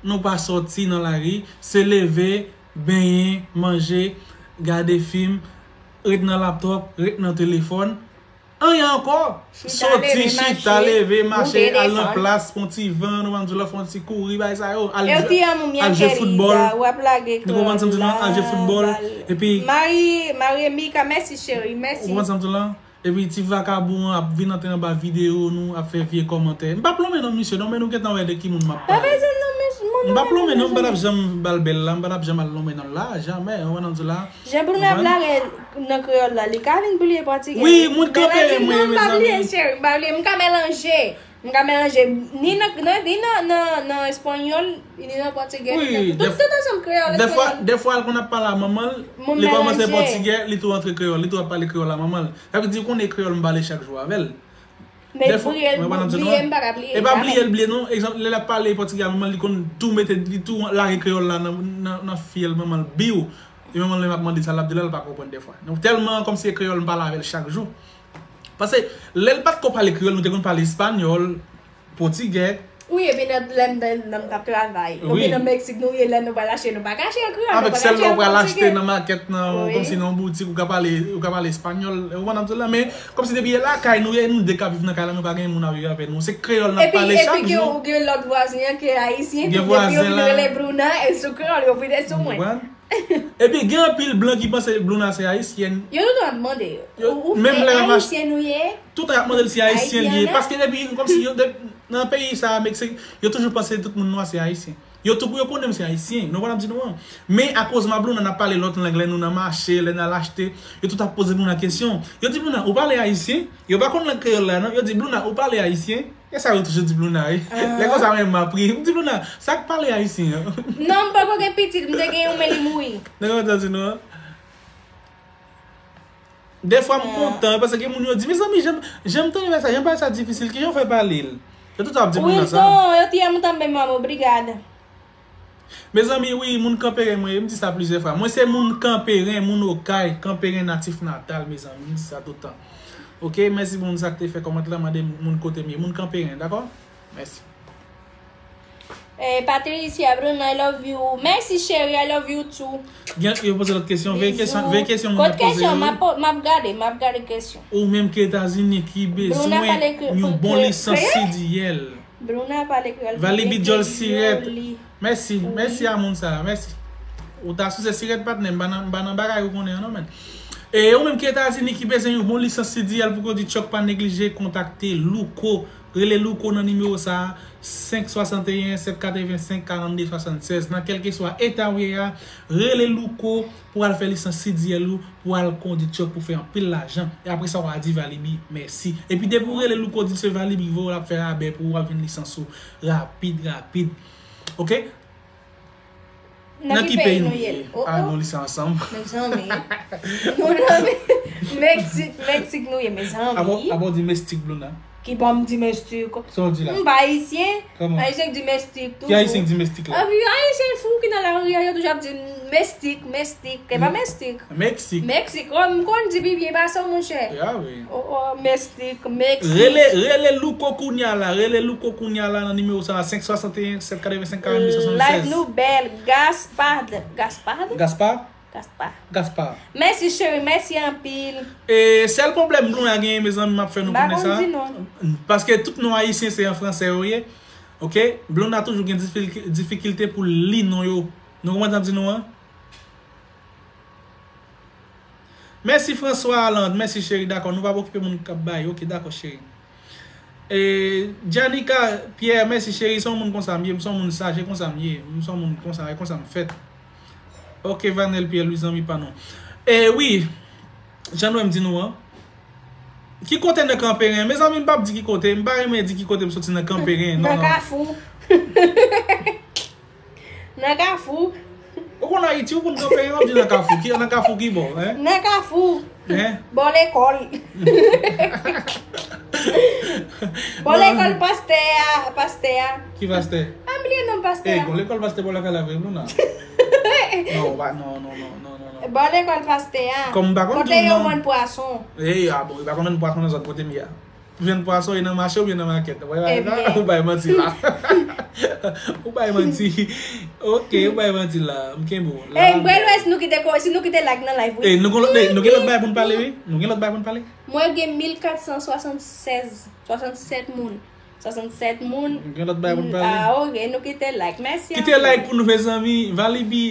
Nou pa sòti nan lari, se leve, benyen, manje, gade fim, ret nan laptòp, ret nan telefòn. Anyen ankò. Sòti, chita, leve, mache, al nan plas, fè yon ti van, nou pa di w la, fè yon ti kouri, bagay sa yo. Al jwe foutbòl. Nou konprann sa m di w la, al jwe foutbòl. Epi. Marie, Marie Mika, mèsi cheri, mèsi. Ou konprann sa m di w la? Epi ti vakabon an ap vin antre anba videyo nou, ap fè vye kòmantè. M p ap lonmen non misye non, men nou gentan wè de ki moun m ap pale. M p ap lonmen non, m pa t ap janm ba l bèl la, m pa t ap janm al lonmen non l la, jamè, ou konprann sa m di w la? Jan Bruno ap lage nan kreyòl la, li ka vin bliye pòtigè. Wi, moun kanpe renmen, mezanmi. M pa bliye, cheri, m pa bliye, m ka melanje. M ka melanje ni nan, nan, ni nan, nan, nan espanyòl, ni nan pòtigè, ni nan, tout, tout ansanm, kreyòl, espanyòl. Dèfwa, dèfwa l konn ap pale a manman l, li kòmanse pòtigè, li tou rantre kreyòl, li tou ap pale kreyòl a manman l. Sa vle di, ou konnen kreyòl m pale chak jou avè l. Men bliye l, bliye m pa ka bliye. E pa bliye l bliye non. Egzanp, lè l ap pale pòtigè a manman l, li konn tou mete, li tou lage kreyòl la nan, nan, nan fyèl manman l, biw. E manman l menm ap mande sa l ap di la, l pa konprann dèfwa. Donk, tèlman kòmsi se kreyòl m pale avè l chak jou. Paske lè l pa t ko pale kreyòl, nou te konn pale espanyòl, pòtigè. Wi, epi nan, lè m, lè m t ap travay. Oubyen nan Meksik, nou ye, lè nou pral achte, nou pa ka achte an kreyòl, nou pa ka achte an pòtigè. Avèk sèl lè w pral achte nan makèt, nan, kòmsi nan yon boutik, ou ka pale, ou ka pale espanyòl, ou konprann sa m di w la, men kòmsi depi e lakay nou ye, nou de k ap viv nan kay la, nou pa gen moun ap viv avè nou. Se kreyòl n ap pale chak jou. Epi, epi gen, gen lòt vwazen an ki ayisyen tou, depi yo vin rele Bruna, e sou kreyòl yo vide sou mwen. Ou konprann? Epi gen anpil blan ki panse Bruna se ayisyèn. Yo tout ap mande. Ou, ou se ayisyèn ou ye? Tout ap mande l si ayisyen li ye. Paske depi, kòmsi yo, de, nan peyi sa a, Meksik, yo toujou panse tout moun nwa se ayisyen. Yo tou, yo konnen m se ayisyen. Nou konprann sa m di nou an? Men akoz m a Bruna n ap pale lòt lang, lè nou nan mache, lè n al achte, yo tout ap poze Bruna kesyon. Yo di, Bruna, ou pale ayisyen? Yo pa konn lang kreyòl la, non. Yo di, Bruna, ou pale ayisyen? E sa yo toujou di Bruna, wi. Lè konsa menm m ap ri. M di, Bruna, sa k pale ayisyen an? Non, m poko gen pitit, m te gen youn, men li mouri. Nèg yo kontan di nou an. Dèfwa m kontan, paske gen moun yo di, mezanmi, jan, jan m tande bagay sa, jan bagay sa difisil, kijan w fè pale l? Yo tout ap di Bruna sa. Wilton, yo ti amo também, mama, obrigada. Mezanmi, wi, moun Kanperen mwen ye, m di sa plizyè fwa. Mwen se moun Kanperen, moun Okay, Kanperen natif natal, mezanmi, m di sa toutan. Oke, mèsi pou moun sa k te fè kòmantè la, mande moun kote m ye, moun Kanperen, dakò? Mèsi. Eh, Patricia, Bruna, I love you. Mèsi, cheri, I love you too. Gen, yo poze lòt kesyon, veye kesyon, veye kesyon moun yo poze yo. Kot kesyon? M ap, m ap gade, m ap gade kesyon. Ou menm ki Etazini ki bezwen yon bon lisans C D L. Bruna pale kreyòl byen. Valibi Djòl Sirèt. Mèsi, mèsi a moun sa a, mèsi. Ou ta souse sirèt patnè, m pa nan, m pa nan bagay ou konnen an non, men. E ou menm ki Etazini ki bezwen yon bon lisans C D L pou kondui tchòk, pa neglije kontakte Louko. Rele Louko nan nimewo sa a, senk swasanteyen sèt katrevensenk karannde swasannsèz. Nan kèlkeswa eta ou ye a, rele Louko pou al fè lisans C D L ou, pou al kondui tchòk, pou fè anpil lajan. E apre sa, w a di Valibi mèsi. Epi depi w rele Louko, di l se Valibi voye w, l ap fè rabè pou w, w ap jwenn lisans ou rapid, rapid. Oke? Nan ki peyi nou ye? Oh, ah, oh. Nou li se ansanm. Mezanmi. Nou nan Me-, Meksik, Meksik nou ye, mezanmi. Abo, abo di mestik, Bluna. Ki bò m di mestik? Sa w di la? M pa ayisyen. Kòman? Ayisyen k di mestik toujou. Ki ayisyen k di mestik la? Ah, wi, ayisyen fou ki nan lari a, yo toujou ap di mestik, mestik. E pa mestik. Meksik. Meksik. Oh, m konn di pi byen pase w, monchè. Ya, wi. Oh, oh, mestik, Meksik. Rele, rele Louko kounya la. Rele Louko kounya la nan nimewo sa a, senk swasanteyen sèt katrevensenk karannde swasannsèz. Live nou bèl. Gaspard. Gaspard? Gaspard? Gaspard. Gaspard. Mèsi, cheri. Mèsi anpil. E sèl pwoblèm Bluna genyen, mezanmi, m ap fè nou konnen sa. M pa konn di non. Paske tout non ayisyen se an fransè yo ye. Oke? Bluna toujou gen difil-, difikilte pou l li non yo. Nou konprann sa m di nou an? Mèsi François Aland, mèsi cheri, dakò, nou p ap okipe moun k ap bay, oke, dakò cheri. E, Janica Pierre, mèsi cheri, se yon moun konsa m ye, m se yon moun saje konsa m ye, m se yon moun konsa, e konsa m fèt. Oke, Vanel Pierre Louis, zanmi pa nou. E wi, jan nou wè m di nou an. Ki kote nan Kanperen? Mezanmi, m p ap di ki kote, m pa renmen di ki kote m soti nan Kanperen, non, non. Nan Kafou. Nan Kafou. Ou konn Ayiti, ou konn Kanperen, w ap di nan Kafou. Ki, nan Kafou ki bò, en? Nan Kafou. En? Bò lekòl. Bò lekòl pastè a, pastè a. Ki pastè? Ah, m bliye non pastè a. Ey, gon lekòl pastè bò lakay la vre, Bluna. Non, pa, non, non, non, non, non, non. Bò lekòl pastè a. Kòm m pa konn tout non. Kote yo vann pwason. Ey, ah bon, yo pa konn vann pwason nan zòn kote m ye a. Vann pwason e nan mache oubyen nan makèt? Ou bay manti la. Ou bay manti. Oke, ou bay manti la. M kenbe w. Ey, m prale wè si nou kite ko-, si nou kite like nan live, wi. Ey, nou gen lòt, nou gen lòt bagay pou n pale, wi. Nou gen lòt bagay pou n pale. Mwen gen mil kat san swasannsèz, swasannsèt moun. Swasannsèt moun. Nou gen lòt bagay pou n pale. Ah, oke, nou kite like. Mèsi anpil. Kite like pou nou, mezanmi. Valibi.